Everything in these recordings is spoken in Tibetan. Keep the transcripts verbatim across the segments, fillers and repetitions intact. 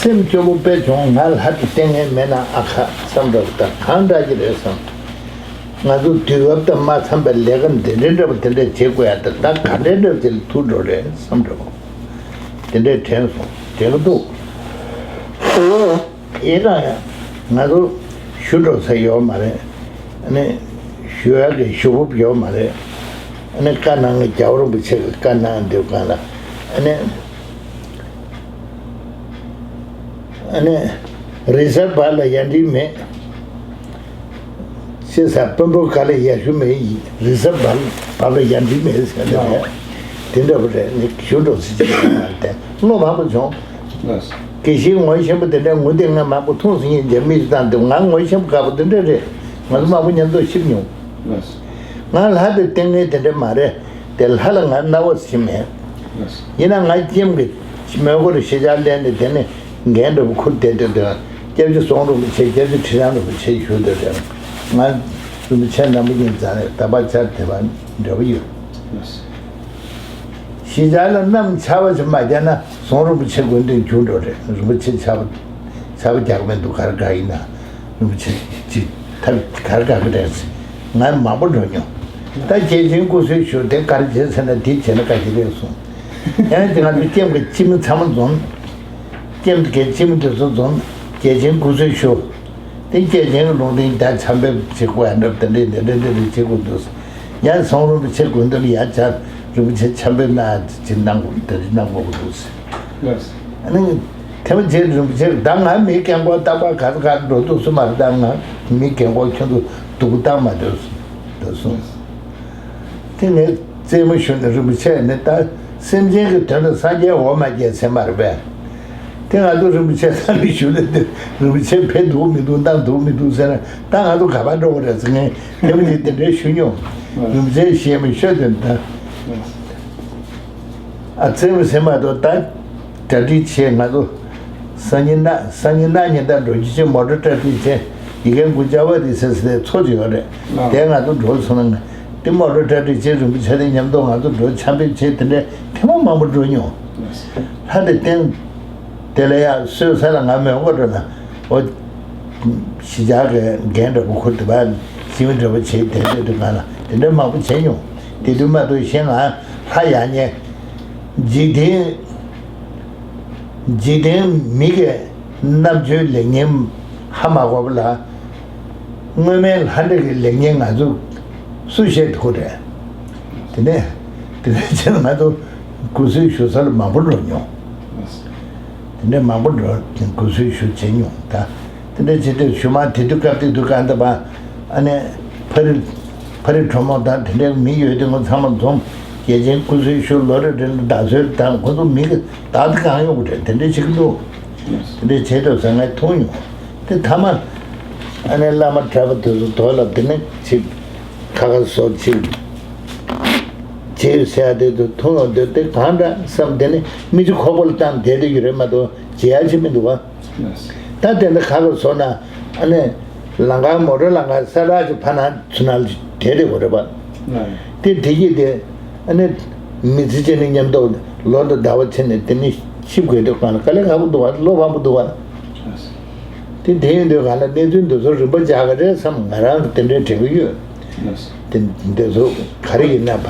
སེམས་སྐྱོ་པོ་དཔེ་བྱུང་། ང་ལྷ་དེ་བསྟེན་མཁན་མེད་ན་ཨ་ཁ་བསམ་འདྲ་པོ། ད་གང་འདྲ་གི་རེད་བསམ། ང་ཚོ་དུས་བབ་དང་མ་འཚམས་པའི་ལས་ཀ་འདི་འདྲའི་འདྲ་པོ་དེ་འདྲ་བྱེད་དགོས་ཡ། ད་ད་ག་འདྲའི་འདྲ་པོ་དེ་ལ་ཐུག་འགྲོ་རེད་བསམ་འདྲ་པོ་དེ་འདྲའི་དྲན་སོང་། དྲན་གི་འདུག་ཡིན་ན་ཡང་ང་ཚོ་ཞུ་འགྲོ་ས་ཡོད་མ་རེད། ཨ་ནི་ཞུ་ཡག་གི་ཞུ་སྦུག་ཡོད་མ་རེད། ཨ་ནི་བཀའ་གནང་གི་རྒྱལ་བ་རིན་པོ་ཆེ་གི་བཀའ་གནང་འདེབས་གང་ལ། ཨ་ནི་ཨ་ནི་རི་གཟར་བག་ལ་ཡར་འདྲེན་མེད། ཅེས་ཟེར། དཔོན་པོ་ག་ལ་ཡར་ཞུ་མེད། རི་གཟར་བག་བག་ལ་ཡར་འདྲེན་མེད་ཟེར་ནས་རེད། དེ་འདྲ་པོ་རེད། ནི་ཞུ་འགྲོ་ཟེར་གྱི་རེད། བློ་ཕམ་པོ་བྱུང་། ལགས། དགེ་བཤེས་ངོ་ཤེས་པོ་དེ་འདྲ་ངུ་དེ་ང་མང་པོ་མཐོང་སོང་། ཡིན་རྒྱ་མི་ཞིག་དང་དེ་ང་ངོ་ཤེས་པོ་དགའ་པོ་དེ་འདྲ་རེད། ང་ཚོ་མང་པོ་མཉམ་དུ་ཤི་མྱོང་། ལགས། ང་ལྷ་དེ་བསྟེན་མཁན་དེ་འདྲ་མ་རེད། དེ་ལྷ་ལ་ང་རྣ་བ་ཟིན་མེད། ལགས། ཡིན་ན་ང་ཁྱིམ་གྱི་མོས་གུར་ཤེས་བྱ་ལེན་ནས་དེ་ནས་འགན་འདྲ་པོ་ཁུར་བསྡད་དུས་དེ། སྐྱབས་རྗེ་ཟུང་དྲུང་རིན་པོ་ཆེ། སྐྱབས་རྗེ་ཁྲི་བྱང་རིན་པོ་ཆེ་ཞུ་འདོད་དེ། ང་རིན་པོ་ཆེ་རྣམ་པ་གཉིས་རྩ་ནས་ད་བར་ཆར་དེ་བ་འབྲེལ་བ་ཡོད། ལགས། ཤེས་བྱ་ལ་གནམ་ཆར་པ་ཞིག་མ་བརྒྱབ་ན་ཟུང་དྲུང་རིན་པོ་ཆེ་དགོན་སྡེ་འགྱུར་འགྲོ་རེད། རིན་པོ་ཆེ་ཆར་པ་ཆར་པ་རྒྱག་མི་འདུག་ག་རེ་ག་ཡིན་ན་རིན་པོ་ཆེ་ཅིག་ཐབས་ག་རེ་ག་གི་རེད། ང་མང་པོ་འགྲོ་མྱོང་། ད་རྒྱལ་ཆེན་སྐུ་གསོལ་ཞུ་དེ་ག་རེ་བྱེད་ཟེར་ན་དེ་བྱས་ན་ག་ཞིག་རེད་གསུངས། ཡང་དེ་ང་ཚོ་ཀེམ་གི་སྤྱི་མི་ཚང་མ་འཛོམས། ཀེམ་གི་སྤྱི་མི་དེ་ཚོ་འཛོམས། རྒྱལ་ཆེན་སྐུ་གསོལ་ཞུ། དེ་རྒྱལ་ཆེན་གྱི་ལུང་བསྟན་ད་ཆམ་ཕེབས་བྱེད་དགོས་ཡ་འདྲ་དེ་འདྲས་དེ་འདྲས་དེ་འདྲས་བྱེད་དགོས་འདུག་ཡང་ཟུང་དྲུང་རིན་པོ་ཆེ་དགོན་སྡེ་ལ་ཡར་བཅར། རིན་པོ་ཆེ་ཆམ་ཕེབས་གནང་ཅིག་གནང་དགོས་དེ་འདྲས་གནང་དགོས་ཀྱི་འདུག་ཟེར། ལགས། ཨ་ནི་ཐེངས་མ་རྗེས་རིན་པོ་ཆེ་ད་ང་མི་རྒན་གོག་རྟག་པར་ག་ཚོད་ག་ཚོད་འགྲོ་འདུག་སུ་མ་རེད། ད་ང་མི་རྒན་གོག་ཁྱོད་ཚོ་སྡུག་པོ་བཏང་མ་འདོད་ད་གསུངས། དེ་ནས་རྩེད་མོ་ཞུ་ནས་རིན་པོ་ཆེ་ནི་ད་སེམས་ཅན་གྱི་དོན་དུ་སངས་རྒྱས་འོ་མ་བརྒྱལ་ཚེ་མ་རེད་པས། དེ་ང་ཚོ་རིན་པོ་ཆེ་ས་ནས་ཞུ་ནས་དེ་རིན་པོ་ཆེ་ཕེབས་འདུག་མི་འདུག་བཏང་འདུག་མི་འདུག་ཟེར་ན་ད་ང་ཚོ་ག་པར་འགྲོ་དགོས་རེད་ཟེར་ངས་དེ་མི་དེ་དེ་འདྲའི་ཞུ་མྱོང་། རིན་པོ་ཆེ་ཞེས་མི་ཤོད་དེ་ད། ཨ་ཙེ་མི་སེམས་མ་གཏོགས་ད་གྲ་སྒྲིག་བྱས། ང་ཚོ་སང་ཉིན་ན་སང་ཉིན་ན་ཉིན་ལྟར་འགྲོ་རྒྱུ་ཆེ་མོ་ཊ་གྲ་སྒྲིག་བྱས། ཡི་གེ་མགུ་ཅ་བ་རི་སེ་སེ་ཚོ་ཅིག་ཡོད་རེད། ཨ། དེ་ང་ཚོ་འགྲོ་སོང་ན་དེ་མོ་ཊ་གྲ་སྒྲིག་བྱས་རིན་པོ་ཆེ་དང་མཉམ་དུ་ང་ཚོ་འགྲོ་ཆམ་ཕེབས་བྱས་དེ་འདྲའི་ཐེངས་མ་མང་པོ་འགྲོ་མྱོང་། ལྷ་དེ་བསྟེན་དེ་ལ་ཡང་གསོལ་ས་ལ་ང་མོན་གྷོ་འགྲོ་ན་འོ། གཞིས་ཆགས་ཀྱི་འགན་འདྲ་པོ་ཁུར་དེ་བ་ཞི་མི་འདྲ་པོ་བྱེད་དེ་དེ་དུས་གང་ལ་དེ་འདྲ་མང་པོ་བྱས་མྱོང་། དེ་དུས་མ་གཏོགས་གཞན་ང་ལྷ་ཡག་ཉེས། འཇིག་རྟེན་འཇིག་རྟེན་མི་གི་རྣམ་དཔྱོད་ལེགས་ཉེས་ཧ་མ་གོ་བ་ལ་སྔོན་མའི་ལྷ་འདྲེ་གི་ལེགས་ཉེས་ང་ཚོ་སུས་ཤེས་ཐུབ་རེད། དེ་ནས་དེ་ནས་ཕྱིར་ང་ཚོ་སྐུ་གསོལ་ཞུ་ས་ལ་མང་པོ་འགྲོ་མྱོང་། དེ་འདྲ་མང་པོ་འགྲོ་སྐུ་གསོལ་ཞུ་བྱེད་མྱོང་ད། དེ་འདྲ་བྱེད་དུས་ཞུ་མ་དེ་དུས་སྐབས་དེ་དུས་གང་ལྟ་བ་ཨ་ནེ་ཕ་རི་ཕ་རི་གྲོ་མོ་དང་དེ་འདྲའི་མི་ཡོད་དུས་ང་ཚང་མ་འཛོམས། རྒྱལ་ཆེན་སྐུ་གསོལ་ཞུ་ལོ་རེ་རེ་ལ་བདག་གསོལ་དང་ཁོ་ཚོ་མི་གི་བདག་དེ་གང་ཡོང་གི་རེད། དེ་འདྲ་བྱེད་ཀྱི་འདུག་དེ་འདྲ་བྱེད་དུས་ཟ་ངས་མཐོང་མྱོང་། དེ་ཐ་མ་ཨ་ནེ་བླ་མ་གྲྭ་པ་དེ་ཚོ་དོགས་ལ་དེ་ནས་ཅིག་ཁ་ཁ་བཟོ་ཅིག་བྱེད་ཟེར་ཡ་དེ་ཚོ་མཐོང་ཡོང་དུས་དེ་གང་འདྲ་བསམ། དེ་ནི་མི་ཚེ་ཁོག་པ་ལ་བཏང་བསྡད་དེ་ཡོད་རེད་མ་གཏོགས་བྱེད་ཡ་ཅིག་མི་འདུག་བ། ད་དེ་འདྲ་ཁ་ཁ་བཟོ་ན་ཨ་ནེ་ལམ་ཁ་མོ་ཊ་ལམ་ཁ་ས་ཁྲ་ཅིག་ཕར་ནང་ཚུར་ནང་བསྡད་དེ་ཡོད་རེད་པ། དེ་དེ་གྱིས་དེ་ཨ་ནེ་མི་ཚེ་གཅིག་ནི་མཉམ་དུ་ལོ་དང་ཟླ་བ་ཕྱིན་ནས་དེ་ནི་ཤི་དགོས་དུས་གང་ལ་དཀའ་ལས་ཁག་པོ་འདུག་བ། བློ་ཕམ་པོ་འདུག་བ། དེ་དེ་ཡིན་དུས་གང་ལ་གནས་ཚུལ་འདི་ཚོ་རིམ་པ་འཇགས་ཀྱི་རེད་བསམ། ང་རང་གི་དེ་འདྲའི་དྲན་གྱི་ཡོད། དེ་འདི་ཚོ་ག་རེ་ཡིན་ན་ཕ་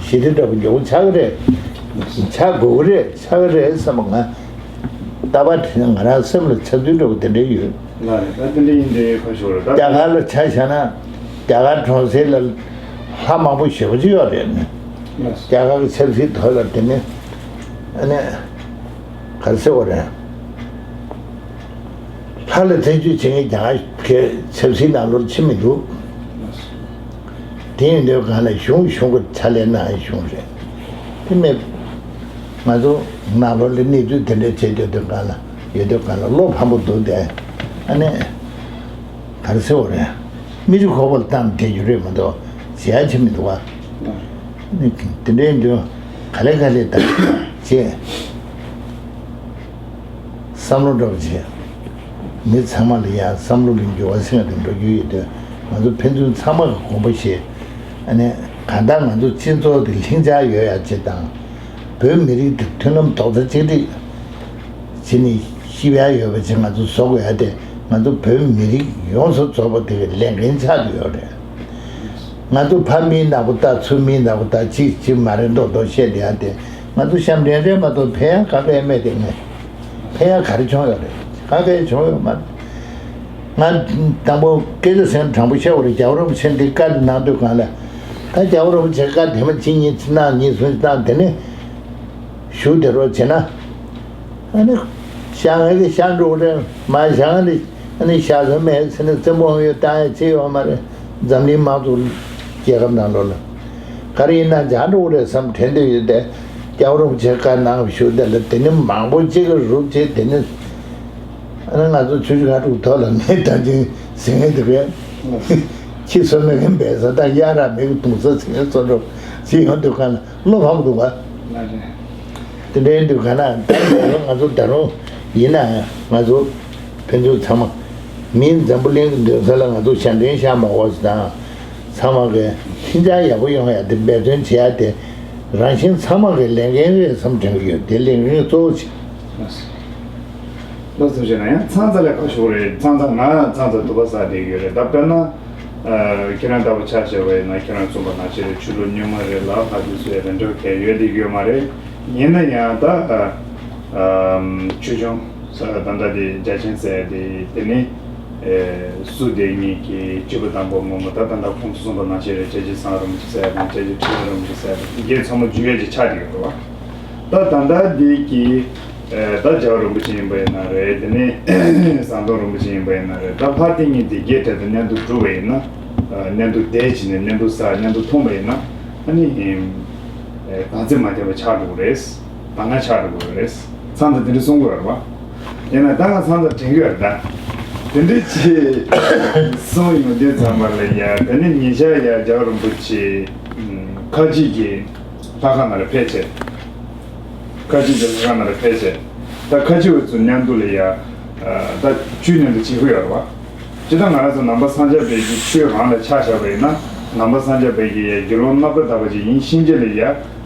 ཞི་བདེ་འདྲ་པོ་མགྱོགས་པོ་ཆགས་ཀྱི་རེད། ཆགས་དགོས་ཀྱི་རེད། ཆགས་ཀྱི་རེད་བསམ། ང་ལྟ་བ་དེ་ང་རང་སེམས་ལ་ཆགས་ཚུལ་འདྲ་པོ་དེ་འདྲ་ཡོད། ལགས་རེད། ད་དེ་འདྲ་ཡིན་དེ་ཁ་ཤོར་རེད་ད། རྒྱ་གར་ལ་ཆ་བཞག་ན་རྒྱ་གར་གྲོང་གསེབ་ལ་ལྷ་མང་པོ་ཞེ་པོ་ཅིག་ཡོད་རེད། རྒྱ་གར་གྱི་ཆབ་སྲིད་ཐོག་ལ་དེ་ནི་ཨ་ནི་ག་རེ་ཟེར་དགོས་རེད། ལྷ་ལ་བརྩི་བཅོས་བྱེད་མཁན་རྒྱ་གར་གྱི་ཆབ་སྲིད་ནང་ལོགས་ཕྱིན་མི་འདུག་དེ་ཡིན་དུས་གང་ལ་གཞུང་གཞུང་གི་ཕྱག་ལས་གནང་ཡ་གཞུང་རེད། དེ་མེད། ང་ཚོ་ནང་ལོགས་ལ་གནས་ཚུལ་དེ་འདྲ་བྱེད་སྡོད་དུས་གང་ལ་ཡོད་དུས་གང་ལ་བློ་ཕམ་པོ་འདུག་སྟེ། ཨ་ནི་ག་རེ་ཟེར་དགོས་རེད། མི་ཚེ་ཁོག་པ་ལ་བཏང་བསྡད་རྒྱུ་རེད་མ་གཏོགས་བྱེད་ཡ་ཅིག་མི་འདུག་བ། ཨ་ནི་དེ་འདྲ་ཡིན་དུས་ག་ལེ་ག་ལེ་ད་བྱེད། བསམ་བློ་འདྲ་པོ་བྱེད། མི་ཚང་མ་ལ་ཡང་བསམ་བློ་ལ་འགྱུར་བ་ཕྱིན་ཏེ་འགྲོ་རྒྱུ་ཡོད་དུས་ང་ཚོ་ཕན་ཚུན་ཚང་མ་གི་དགོངས་པ་བཞེས། ཨ་ནི་གང་ལྟར་ང་ཚོ་སྤྱི་ཚོགས་དེ་ལྷིང་འཇགས་ཡོད་ཡ་ཅིག་དང་། བོད་མི་རིགས་དེ་མཐུན་ལམ་རྡོག་རྩ་གཅིག་སྒྲིལ་བྱས་ནས་ སྐྱིད་པ་ཡོད་པ་ཅིག་ང་ཚོ་བཟོ་དགོས་ཡ་དེ་ང་ཚོ་བོད་མི་རིགས་ཡོངས་སུ་རྫོགས་པ་དེ་གི་ལས་འགན་ཆགས་ཀྱི་ཡོད་རེད། ང་ཚོ་ཕ་མིའི་ནག་པོ་ལྟ་ཚུར་མིའི་ནག་པོ་ལྟ་གཅིག་གཅིག་མ་རེད་མདོག་མདོག་བཤད་བསྡད་ཡ་དེ་ང་ཚོ་ཞབས་འདྲེན་རེད་མ་གཏོགས་ཕན་ཡ་ག་གེ་མེད་དེ་ངས་ཕན་ཡ་ག་རེ་བྱུང་ཡོད་རེད། ག་གེ་བྱུང་ཡོད་མ་རེད། ང་དང་པོ་སྐད་ཆ་ཟེར་ན་དྲང་པོ་བཤད་དགོས་རེད། རྒྱལ་བ་རིན་པོ་ཆེ་འདི་བཀའ་འདི་གནང་དུས་གང་ལ་ད་རྒྱལ་བ་རིན་པོ་ཆེ་བཀའ་དེ་མ་གཅིག་གཉིས་གནང་གཉིས་གསུམ་གནང་དེ་ནས་བཞུགས་བསྡད་རོགས་བྱེད་ན། ཨ་ནི། ཞང་ཨེ་གི་ཤ་འགྲོ་རེད་མ་ཞང་ཨེ་ནི་ཨ་ནི་ཤ་ཟ་མེད་ཟེར་ནས་བཙན་པོ་ཡོད་བཏང་ཡ་ཅི་ཡོད་མ་རེད། འཛམ་གླིང་མང་གཙོ་རྒྱལ་ཁབ་ནང་ལོགས་ལ། ག་རེ་ཡིན་ན་འཇག་འགྲོ་རེད་བསམ་དྲན་འདོད་ཡོད་དེ། རྒྱལ་བ་རིན་པོ་ཆེ་བཀའ་གནང་བཞུགས་དེ་ལ་དེ་ནི་མང་པོ་གཅིག་གི་རུབ་བྱས་དེ་ནི། ཨ་ནི་ང་ཚོ་ཆུ་ཆུ་ཁ་དྲུག་ཐོག་ལ་མེད་ད་ཅིང་ཟིང་ངེ་དེ་བས། ཁྱི་སོ་མེད་མཁན་བས་ས་དང་གཡག་ར་མེད་གི་དུང་ས་ཟིང་ངེ་གཙོ་འགྲོ་ཟིང་ཡོང་དུས་གང་ལ། བློ་ཕམ་འདུག་ག་ལགས་རེད། དེ་འདྲའི་འདུག་ག་ན་ད་ང་ཚོ་ད་རུང་ཡིན་ན་ང་ཚོ་ཕན་ཚུན་ཚང་མ་མིའི་འཛམ་བུ་གླིང་གི་འདུན་ས་ལ་ང་ཚོ་ཞབས་འདྲེན་བཞག་མ་དགོས་ཟེར་དང་། ཚང་མ་གི་ལྷིང་འཇགས་ཡག་པོ་ཡོང་ཡ་དེ་འབད་བརྩོན་བྱེད་ཡ་དེ་རང་བཞིན་ཚང་མ་གི་ལས་འགན་རེད་བསམ་དྲན་གི་ཡོད། དེ་ལས་འགན་གཙོ་བོ་ཆེ། ལགས་སོ། བྱས་ན་ཡང་ཚང་ཚ་ལས་ཁ་ཤོར་རེད། ཚང་ཚ་ང་ཚང་ཚ་དུ་བ་ས་བསྡད་ཡོད་རེད། ད་དཔེར་ན། ཨ། ཁྱེད་རང་ལྟ་བུ་ཆ་བཞག་པ་ཡིན་ན་ཁྱེད་རང་གསུངས་པ་ནང་བཞིན་རེད། ཆུ་ལོག་སྔོན་མ་རེད་ལ་ཕ་དུས་སུ་ཡ་རེ་འགྲོ་གལ་ཡོད་བསྡད་ཡོད་མ་རེད། ཡིན་ན་ཡང་ད། ཨ། ཨམ། ཆོས་སྐྱོང་ས་ད་ལྟ་དེ་རྒྱ་ཆེན་ཟེར་དེ་དེ་ནི། ཨེ། སུ་དེ་ཉིད་ཀྱི་སྤྱི་བོ་དང་པོ་ངོ་མ་ད་ད་ལྟ་ཁོང་གསུངས་པ་ནང་བཞིན་རེད། ཅེ་ཅི་སང་རིན་པོ་ཆེ་ཟེར་དང་ཅེ་ཅི་ཁྲི་རིན་པོ་ཆེ་ཟེར་དང་དེ་གས་ཚང་མ་འཇུ་ཡས་ཀྱི་ཆ་དེ་ཡོད་རེད་བ། ད་ད་ལྟ་འདི་གི་ད་རྒྱལ་བ་རིན་པོ་ཆེ་ཡིན་པ་ཡིན་ན་རེད། དེ་ནས་ཟམ་གདོང་རིན་པོ་ཆེ་ཡིན་པ་ཡིན་ན་རེད། ད་ཕར་སྟེང་གི་འདི་གའི་གྲས་དང་མཉམ་དུ་སྒྲུབ་པ་ཡིན་ན། མཉམ་དུ་བསྡད་བྱས་ནས་མཉམ་དུ་ཟ་མཉམ་དུ་འཐུང་བ་ཡིན་ན་ཨ་ནི་གང་ཚེ་མ་ཐེག་པ་ཆགས་འགྲོ་གི་རེད། ད་ང་ཆགས་འགྲོ་གི་རེད། ཚང་མས་དེ་འདྲ་གསུང་གི་ཡོད་རེད་བ། ཡིན་ན་ད་ང་ཚང་མས་དྲན་གི་ཡོད་རེད་ད། དེ་འདྲ་ཅིག་གསུང་ཡོང་དུས་ཙམ་པ་ལ་ཡ་དེ་ནས་ཉེ་ཆར་ཡ་རྒྱལ་བ་རིན་པོ་ཆེ་ཁ་ཆེ་གི་ལྷ་ཁང་ནང་ལ་ཕེབས་བྱས། ཁ་ཆེ་གི་ལྷ་ཁང་ནང་ལ་ཕེབས་བྱས། ད་ཁ་ཆེ་བ་ཚོ་མཉམ་དུ་ལ་ཡ། ད་ཆོས་མཉམ་དུ་བྱེད་ཀྱི་ཡོད་རེད་བ། སྤྱིར་བཏང་ང་རང་ཚོ་ནང་པ་སངས་རྒྱས་པའི་གི་ཆོས་རང་ལ་ཆ་བཞག་པ་ཡིན་ན། ནང་པ་སངས་རྒྱས་པའི་གི་ཡ་དགེ་སློང་རྣམ་པར་དག་པ་ཅིག་ཡིན་ཕྱིན་ཆད་ལ་ཡ།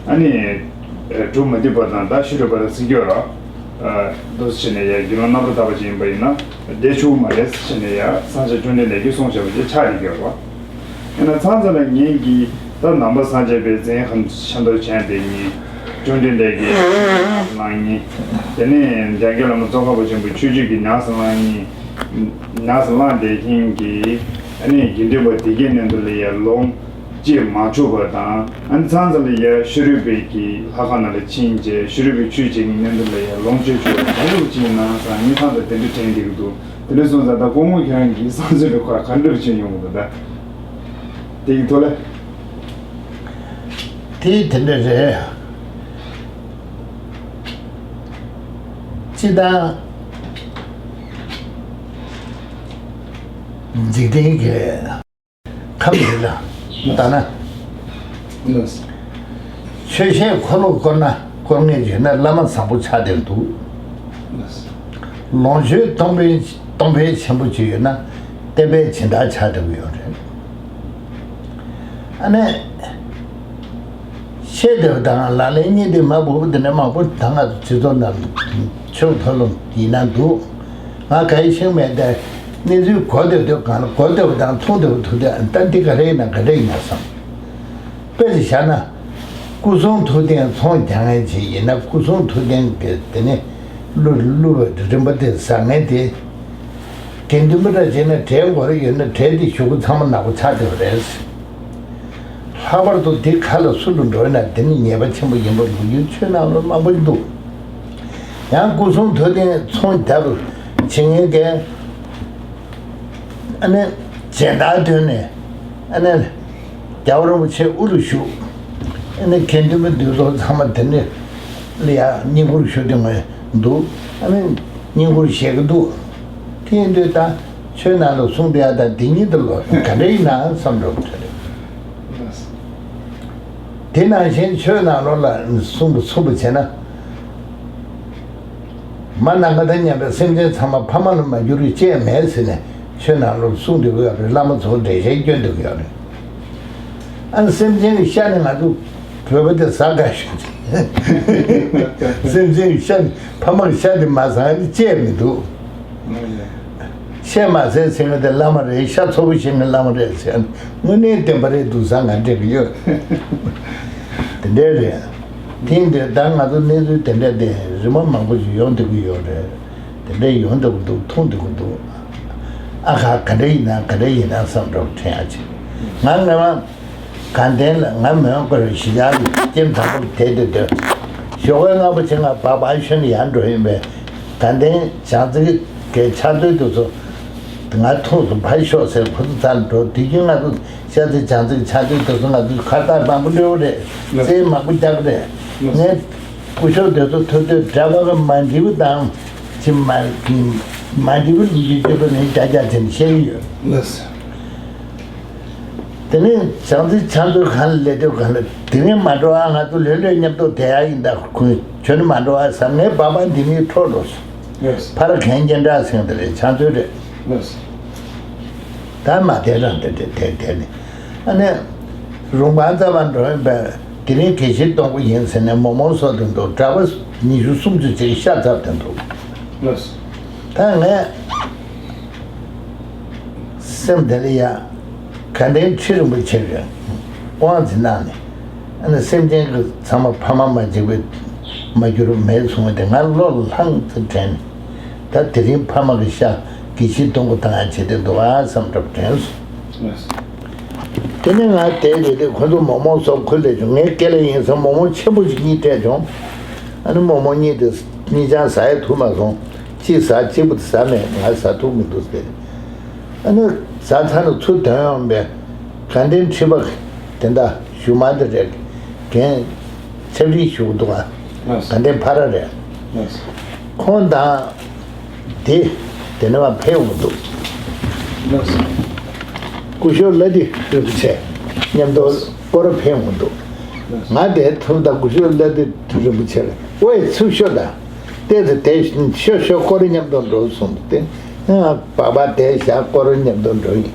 ཨ་ནི། སྒྲུབ་མ་བཏུབ་པ་དང་ད་ཤེས་རབ་པ་དང་ཟེར་གྱི་ཡོད་རེད། འདུག་སེ་བྱས་ནས་ཡ་དགེ་སློང་རྣམ་པར་དག་པ་ཅིག་ཡིན་པ་ཡིན་ན། བསྡད་ཆོག་མ་རེད་ཟེར་ནས་ཡ་སངས་རྒྱས་བཅོམ་ལྡན་འདས་ཀྱིས་གསུངས་བཞག་པ་ཅིག་ཆགས་ཡོད་ཀྱི་ཡོད་རེད་བ། ཡིན་ན་ཚང་ཚང་ལ་ངེད་ཀྱིས་ད་ནང་པ་སངས་རྒྱས་པའི་མཚན་ཁམས་ཤ་མདོག་ཅན་དེ་གཉིས། བཅོམ་ལྡན་འདས་ཀྱི་ཉམས་སུ་བླངས་གཉིས། དེ་ནས་འཇམ་མགོན་བླ་མ་ཙོང་ཁ་པ་ཆེན་པོའི་ཆོས་བརྒྱུད་ཀྱི་ཉམས་སུ་བླངས་གཉིས། ཉམས་སུ་བླངས་དེ་བཞིན་གྱི་ཨ་ནི་དགེ་འདུན་པ་དེ་གའི་མཉམ་དུ་ལ་ཡ་ལོངས་སྤྱོད་མ་ཆོག་པ་དང་། ཨ་ནི་ཚང་ཚང་ལ་ཡ་ཤེས་རབ་པའི་གི་ལྷ་ཁང་ནང་ལ་ཕྱིན་བྱས་ཤེས་རབ་པའི་ཆོས་བྱེད་མཁན་མཉམ་དུ་ལ་ཡ་ལོངས་སྤྱོད་ཆོག་པ་ག་འདྲ་བོ་ཅིག་ཡིན་ན་བསམ། ངས་ཚང་ཚང་དེ་འདྲ་དྲན་བསྡད་ཀྱི་འདུག་དེ་འདྲ་སོང་ཙང་ད་སྐུ་ངོ་ཁྱེད་རང་གིས་བསམ་ཚུལ་འདྲ་ཁ་ག་འདྲ་བྱས་ཡོང་གི་འདུག་ད་དེ་གི་ཐོག་ལ། དེ་དེ་འདྲ་རེད། སྤྱིར་བཏང་འཇིག་རྟེན་གྱི་ཁམས་འདི་ལ་ལྟ་ན། ལགས། ཆོས་བཤད་འཁོར་ལོ་བསྐོར་ན་བསྐོར་མཁན་ཡོད་ན་བླ་མ་བཟང་པོ་ཆགས་བསྡད་འདུག་ལགས། ལོངས་སྤྱོད་གཏོང་ཕོད་གཏོང་ཕོད་ཆེན་པོ་ཅིག་ཡོད་ན་བསྟན་པའི་སྦྱིན་བདག་ཆགས་བསྡད་ཀྱི་ཡོད་རེད། ཨ་ནི། བཤད་བསྡད་པ་དང་ལག་ལེན་གཉིས་དེ་མ་བུ་བུ་དེ་འདྲ་མང་པོ་ད་ང་ཚོ་སྤྱི་ཚོགས་ནང་ཆོས་མཐོ་སློབ་ཡིན་ན་འདུག་ང་ག་ཡེ་ཤེས་མེད་དེ། གནས་ཚུལ་གོ་བདེ་བདེ་གང་ལ་གོ་བདེ་བ་དང་མཐོང་བདེ་བ་ཐུག་དེ་ད་འདི་ག་རེ་ཡིན་ན་ག་འདྲ་ཡིན་ན་བསམ། དཔེ་ཅིག་བཞག་ན། སྐུ་གསུང་ཐུགས་རྟེན་ཚོང་རྒྱག་མཁན་ཅིག་ཡིན་ན་སྐུ་གསུང་ཐུགས་རྟེན་གྱི་དེ་ནི་གླུ་གླུ་བའི་རིན་པ་དེ་ཟ་མཁན་དེ། དགེ་འདུན་པ་འདྲ་བྱས་ན་གྲལ་མགོ་རེ་ཡོད་ན་གྲལ་དེ་གཞུག་གུ་ཚང་མ་ནག་པོ་ཆགས་བསྡད་པ་རེད། ལྷག་པར་དུ་དེ་ཁ་ལ་སུ་ལ་འགྲོ་ན་དེ་ནི་ཉེས་པ་ཆེན་པོ་ཡིན་པ་འདུག་ཡུལ་ཆོས་ནང་ལ་མང་པོ་འདུག་ཡང་སྐུ་གསུང་ཐུགས་རྟེན་ཚོང་རྒྱག་བྱེད་མཁན་གྱི་ཨ་ནི་སྦྱིན་བདག་ཐོན་ནས་ཨ་ནི་རྒྱལ་བ་རིན་པོ་ཆེ་དབུ་རུ་བཞུགས། ཨ་ནི་དགེ་འདུན་པ་འདུས་ཚོགས་ཚང་མ་དེ་ནི་ལ་ཡ་བསྙེན་བཀུར་ཞུ་དེ་ངོས་འདུག་ཨ་ནི་བསྙེན་བཀུར་བཞེས་ཀྱི་འདུག་དེ་ཡིན་དུས་ད། ཆོས་ནང་ལ་གསུངས་བསྡད་ཡ་དང་འདི་གཉིས་དེ་ལོ་ག་འདྲ་ཡིན་ན་བསམ་འགྲོ་གི་རེད། དེ་ནང་བཞིན་ཆོས་ནང་ལོགས་ལ་གསུངས་པ་ཚུགས་པ་བྱས་ན། མ་ནམ་མཁའ་དང་མཉམ་པའི་སེམས་ཅན་ཚང་མ་ཕ་མ་ལ་མ་གྱུར་བའི་སྐྱེ་མེད་ཟེར་ནས་ཆོས་ནང་ལོགས་གསུངས་བསྡད་ཀྱི་ཡོད་རེད། བླ་མ་ཚོ་འགྲེལ་བཤད་སྐྱོན་བསྡད་ཀྱི་ཡོད་རེད། ཨ་ནི་སེམས་ཅན་གྱི་ཤ་ནི་ང་ཚོ་ བོད་པ་དེ་ཟ་དགའ་ཤོས་ཅིག་སེམས་ཅན་གྱི་ཤ་ནི་ཕ་མ་གི་ཤ་དེ་མ་ཟ་ནི་སྐྱེས་མི་འདུག་ཤ་མ་ཟས་ཟེར་མཁན་དེ་བླ་མ་རེད། ཤ་ཚོ་བོ་བཞེས་མཁན་བླ་མ་རེད་ཟེར་ནི་དངོས་གནས་བདེན་པ་རེད་འདུག་ཟ་ང་འདྲེ་གི་ཡོད། དེ་འདྲ་རེད། དེ་འདྲ་ད་ང་ཚོ་གནས་ཚུལ་དེ་འདྲ་དེ་རི་མོ་མང་པོ་ཞིག་ཡོང་བསྡད་ཀྱི་ཡོད་རེད། དེ་འདྲ་ཡོང་བསྡད་ཀྱི་འདུག་མཐོང་བསྡད་ཀྱི་འདུག་ཨ་ཁ་ག་འདྲ་ཡིན་ན་ག་འདྲ་ཡིན་ན་བསམ་འགྲོ་དྲན་ཡ་ཅིག་ང་ངོ་མ། དགའ་ལྡན་ལ་ང་མོན་གྷོ་རུ་གཞིས་ཆགས་ཀྱི་སྐྱེས་དང་པོ་དེ་དེ་དོན། ཞོགས་པའི་སྔ་པོ་ཆེ་ང་སྦག་སྦག་ཤོན་ཡར་འགྲོ་ཡིན་པས། དགའ་ལྡན་བྱང་རྩེ་གི་ཕྱག་མཛོད་དེ་ཚོ་ང་ཐུགས་སུ་ཕར་ཤོག་ཟེར་ཁོ་ཚོ་རྩར་འགྲོ། དེ་རྒྱུན་ང་ཚོ་ཤར་རྩེ་བྱང་རྩེ་གི་ཕྱག་མཛོད་དེ་ཚོ་ང་ཚོས་ཁ་བཏགས་མང་པོ་སྤྲོད་རེད། རྩེད་མང་པོ་རྒྱག་རེད། ངས་སྐུ་ཞབས་དེ་ཚོ་ཐུག་དུས་འདྲ་པར་གི་མ་འགྲིག་པ་དང་ཅི་མ་མ་འགྲིག་པ་ལུགས་ཀྱི་སྤྱོད་པ་ནས་རྒྱ་རྒྱ་བྱས་ནས་བཤད་ཀྱི་ཡོད། དེ་ནས་བྱང་རྩེ་ཕྱག་མཛོད་གང་ལ་སླེབས་དུས་གང་ལ་དེ་རིང་མ་འགྲོ་ཨ། ང་ཚོ་ལྷོད་ལྷོད་མཉམ་དུ་བསྡད་ཡ་ཡིན། ད་ཁོས་ཁྱོད་ནི་མ་འགྲོ་ཨ་བསམ། ངའི་སྦག་སྦག་འདི་ནས་འཕྲོ་འགྲོ་སོང་། ཕར་གན་རྒྱན་འདྲ་ཟེར་དེ་རེད། ཕྱག་མཛོད་རེད། ད་མ་བསྡད་རང་དེ་དེ་དེ་དེ་ནི་ཨ་ནི་རུང་བ་རྩ་བ་འགྲོ་ཡིན་པས། དེ་རིང་དགེ་བཤེས་སྟོང་པོ་ཡིན་ཟེར་ནས་མོག་མོག་བཟོ་དེ་འདུག་གྲྭ་པ་ཉི་ཤུ་སུམ་ཅུ་ཅིག་ཤ་ཚབ་དེ་འདུག་ད་ངས། སེམས་དེ་ལ་ཡ། དགའ་ལྡན་ཁྲི་རིན་པོ་ཆེ་གིས་དབང་ཚིག་གནང་ནས། ཨ་ནི་སེམས་ཅན་གྱི་ཚང་མ་ཕ་མ་མ་གཅིག་པའི་མ་གྱུར་མེད་གསུངས་པ་དེ་ང་བློ་ལ་ལྷང་ཙམ་དྲན། ད་དེ་རིང་ཕ་མ་གི་ཤ་དགེ་བཤེས་སྟོང་པོ་བཏང་ཡ་བྱེད་དེ་འདུག་ཨ་བསམ་འདྲ་པོ་དྲན་སོང་། དེ་ནས་ང་དེ་རེད་དེ་ཁོ་ཚོ་མོག་མོག་སོགས་ཁུར་སླེབས་བྱུང་། ངའི་སྐེ་ལ་ཡིན་ཙང་མོག་མོག་ཆེན་པོ་ཞིག་གཉིས་སྤྲད་བྱུང་། ཨ་ནི་མོག་མོག་གཉིས་དེ་གཉིས་ཆང་ཟ་ཡ་ཐུབ་མ་སོང་། གཅིག་ཟ་གཅིག་པུ་དེ་ཟ་མེད། ང་ཟ་ཐུབ་མི་འདུག་ཟེར། ཨ་ནི་ཟ་ཚར་ནས་ཚུར་དོན་ཡོང་བས། དགའ་ལྡན་ཁྲི་པ་དེ་འདྲ་གཞུག་མ་དེ་རེད། རྒན་ཆབ་རིལ་བཞུགས་འདུག་ཨ། དགའ་ལྡན་ཕ་ར་རེད། ཁོང་དང་དེ་དེ་ནས་མར་ཕེབས་འོང་འདུག་སྐུ་ཞབས་ལ་དེ་རིན་པོ་ཆེ་མཉམ་དུ་སྐོར་ཕེབས་འོང་འདུག་ང་དེ་ཐུབ་ད་སྐུ་ཞབས་ལ་དེ་རིན་པོ་ཆེ་ལ་ཨོའི་ཚུར་ཤོག་ད། བལྟས་ཚེ་དེ་ཤོ་ཤོ་སྐོར་མཉམ་དུ་འགྲོ་གསུངས་ཏེ། ཨ་པ་པ་དེ་ཞག་སྐོར་མཉམ་དུ་འགྲོ་ཡིན།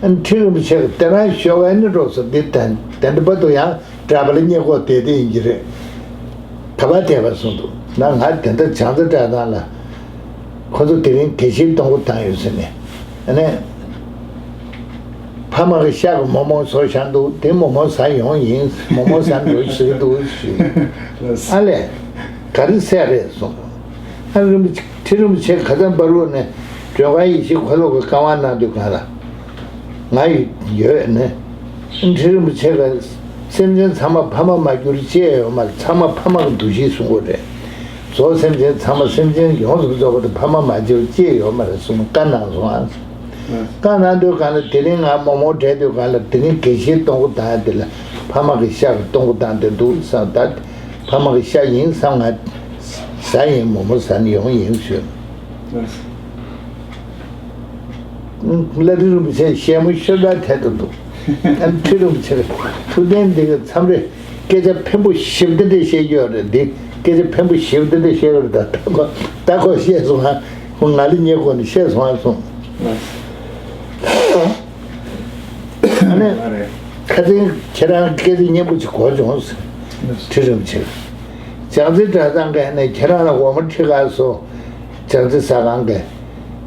ཨ་ཁྲི་རིན་པོ་ཆེ་གི་དེ་རང་ཤོ་ག་ནི་འགྲོ་སོ་འདི་དན་དན་པ་དུ་ཡང་གྲྭ་པ་ལ་སྙད་གོ་དེ་དེ་ཡིན་གྱི་རེད། ག་པ་དེ་བ་གསུངས་འདུག་ན་ང་དེ་འདྲ་བྱང་རྩེ་གྲྭ་ཚང་ལ་ཁོ་ཚོ་དེ་རིང་དགེ་བཤེས་གཏོང་སྒོ་བཏང་ཡོད་ཟེར་ནས། ཨ་ནི། ཕ་མ་གི་ཤ་གི་མོག་མོག་བཟོ་བཞག་འདུག་དེ་མོག་མོག་ཟ་ཡོང་ཡིན། མོག་མོག་ཟ་འགྲོ་ཞིག་འདུག་ཞུས། ཨ་ལས། ག་རེ་ཟེར་རེད་གསུངས། ཨ་རིན་པོ་ཆེ་ཁྲི་རིན་པོ་ཆེ་ཁ་སང་བར་དུ་ནས་སྒྲོལ་དཀར་ཡེ་ཤེས་འཁོར་ལོ་གི་བཀའ་དབང་གནང་དུས་གང་ལ། ང་ཡོད་ནས། ཁྲི་རིན་པོ་ཆེ་ག་སེམས་ཅན་ཚང་མ་ཕ་མ་མ་གྱུར་ཅེས་ཡོད་མ་རེད། ཚང་མ་ཕ་མ་གི་འདུ་ཤེས་གསུང་གི་རེད། རྫོགས་སེམས་ཅན་ཚང་མ་སེམས་ཅན་ཡོངས་སུ་རྫོགས་པ་དེ་ཕ་མ་མ་གྱུར་ཅེས་ཡོད་མ་རེད་གསུངས་བཀའ་གནང་སོང་ཨ། བཀའ་གནང་དུས་གང་ལ་དེ་རིང་ང་མོག་མོག་བྲལ་དུས་གང་ལ་དེ་རིང་དགེ་བཤེས་གཏོང་སྒོ་བཏང་ཡ་དེ་ལ་ཕ་མ་གི་ཤ་གི་གཏོང་སྒོ་བཏང་དེ་འདུག་བསམ། ད་ཕ་མ་གི་ཤ་ཡིན་བསམ། ང་ཟ་ཡིན། མོག་མོག་ཟ་ནི་ཡོང་ཡིན་ཞུས། ལ་དེ་རིན་པོ་ཆེ་ཞལ་མོ་ཤོར་འདྲ་ཐད་དུ་འདུག་ཨ་ཁྲི་རིན་པོ་ཆེ་ཐུགས་ལྡན་འདི་གི་མཚམས་རེ་སྐད་ཆ་ཕན་པོ་ཞིབ་འདི་འདྲ་བཤད་ཀྱི་ཡོད་རེད། འདི་སྐད་ཆ་ཕན་པོ་ཞིབ་འདི་འདྲ་བཤད་ཀྱི་རེད། ད་ད་ཁོ་ད་ཁོ་བཤད་སོང་ཨ། ཁོ་ང་ལ་ཉེ་གོ་ནས་བཤད་སོང་ཨ་གསུངས། ཨ་ནི་ཁ་སང་ཁྱེད་རང་སྐད་ཆ་སྙན་པོ་ཅིག་གོ་བྱུང་ཟེར། ཁྲི་རིན་པོ་ཆེ་བྱང་རྩེ་གྲྭ་ཚང་གི་ཨ་ནི་ཁྱེད་རང་ལ་འོ་མ་ཁྲི་ཁ་སོ་བྱང་རྩེ་ཟ་ཁང་གི་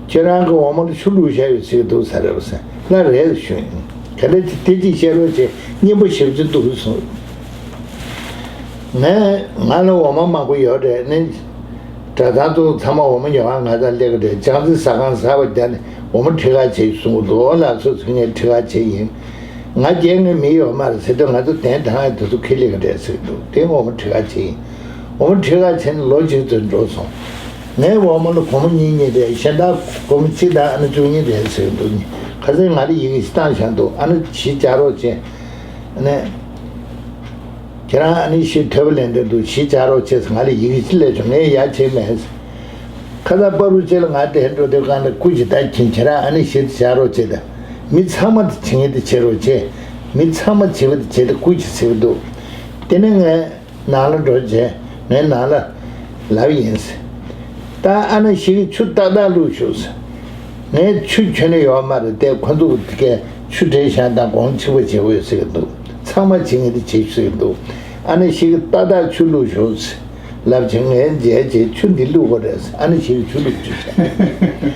ཁྱེད་རང་གི་འོ་མ་ལ་ཆུ་བླུགས་བཞག་ཡོད་ཟེར་གྱི་འདུག་ཟེར་རེད་པ་ཟེར། ལ་རེད་ཞུ་ཡིན། ག་ལེ་དེ་ཅིག་བཤད་རོགས་བྱེད། སྙན་པོ་ཞིབ་ཅིག་འདུག་གསུངས། ངས་ང་ལ་འོ་མ་མང་པོ་ཡོད་རེད་ནི། གྲྭ་ཚང་ཚོ་ཚང་མ་འོ་མ་ཉོ་ག་ང་ཚང་སླེབས་ཀྱི་རེད། བྱང་རྩེ་ཟ་ཁང་ཟ་བ་བརྒྱབ་ནས་འོ་མ་ཁྲི་ཁ་བྱེད་གསུངས་འདུག་ཨོ་ལགས་སོ་ཟེར། ངས་ཁྲི་ཁ་བྱེད་ཡིན། ང་རྒྱལ་ངའི་མི་ཡོད་མ་རེད་ཟེར་དུས་ང་ཚོ་གདན་དྲངས་ཡ་དེ་ཚོ་ཁས་ལེན་གྱི་རེད་ཟེར་གྱི་འདུག་དེ་འོ་མ་ཁྲི་ཁ་བྱེད་ཡིན། འོ་མ་ཁྲི་ཁ་བྱེད་ནས་ལོ་གཅིག་ཙམ་འགྲོ་སོང་། ངའི་འོ་མ་ལ་སྒོར་མོ་གཉིས་གཉིས་རེད། གཞན་དག་སྒོར་མོ་གཅིག་དང་ཨ་ནི་བཅུ་གཉིས་རེད་ཟེར་གྱི་འདུག་ཁ་སང་ང་ལ་ཡི་གེ་ཞིག་བཏང་བཞག་འདུག་ཨ་ནི་གཞི་བཅག་རོགས་བྱེད། ཨ་ནི། ཁྱེད་རང་ཨ་ནི་ཤི་ཐོས་པ་ལེན་འདོད་འདུག་གཞི་བཅག་རོགས་བྱེད་ཟེར་ང་ལ་ཡི་གེ་ཅིག་སླེབས་བྱུང་། ངས་ཡ་བྱས་མེད་ཟེར། ཁ་ཚ་པ་རུ་ཅེ་ལ་ང་དེ་འགྲོ་དུས་གང་ལ་སྐུ་ཅིག་ད་ཁྱིམ་ཁྱེད་རང་ཨ་ནི་ཤི་བཅག་རོགས་བྱེད་ད། མི་ཚང་མ་དེ་བྱེད་ངེས་དེ་བྱེད་རོགས་བྱེད། མི་ཚང་མ་བྱེད་པ་དེ་བྱེད་དེ་སྐུ་ཅིག་ཟེར་གི་འདུག་དེ་ནས་ངས་ནང་ལ་འགྲོ་བྱས་ངས་ནང་ལ་ལབ་ཡིན་ཟེར། ད་ཨ་ནི་ཤི་གི་ཆུ་ཏག་ཏག་བླུགས་ཤོག་ཟེར། ངས་ཆུ་ཁྱོན་ནས་ཡོད་མ་རེད་དེ་ཁོ་ཚོ་གི་དེ་གས་ཆུ་འདྲེན་བཞག་དང་གོང་ཆེ་བོ་བྱེད་དགོས་ཟེར་གི་འདུག་ཚ་ ཚང་མ་བྱེད་ངེས་དེ་བྱེད་ཤེས་འདུག་ཨ་ནི་ཞིག་ཏག་ཏག་ཆུ་བླུགས་ཤོག་ལབ་བྱས། ངས་མཇལ་བྱས་ཆུ་འདི་བླུགས་པ་རེད། ཨ་ནི་ཞིག་ཆུ་བླུགས་བཅུག་བྱས།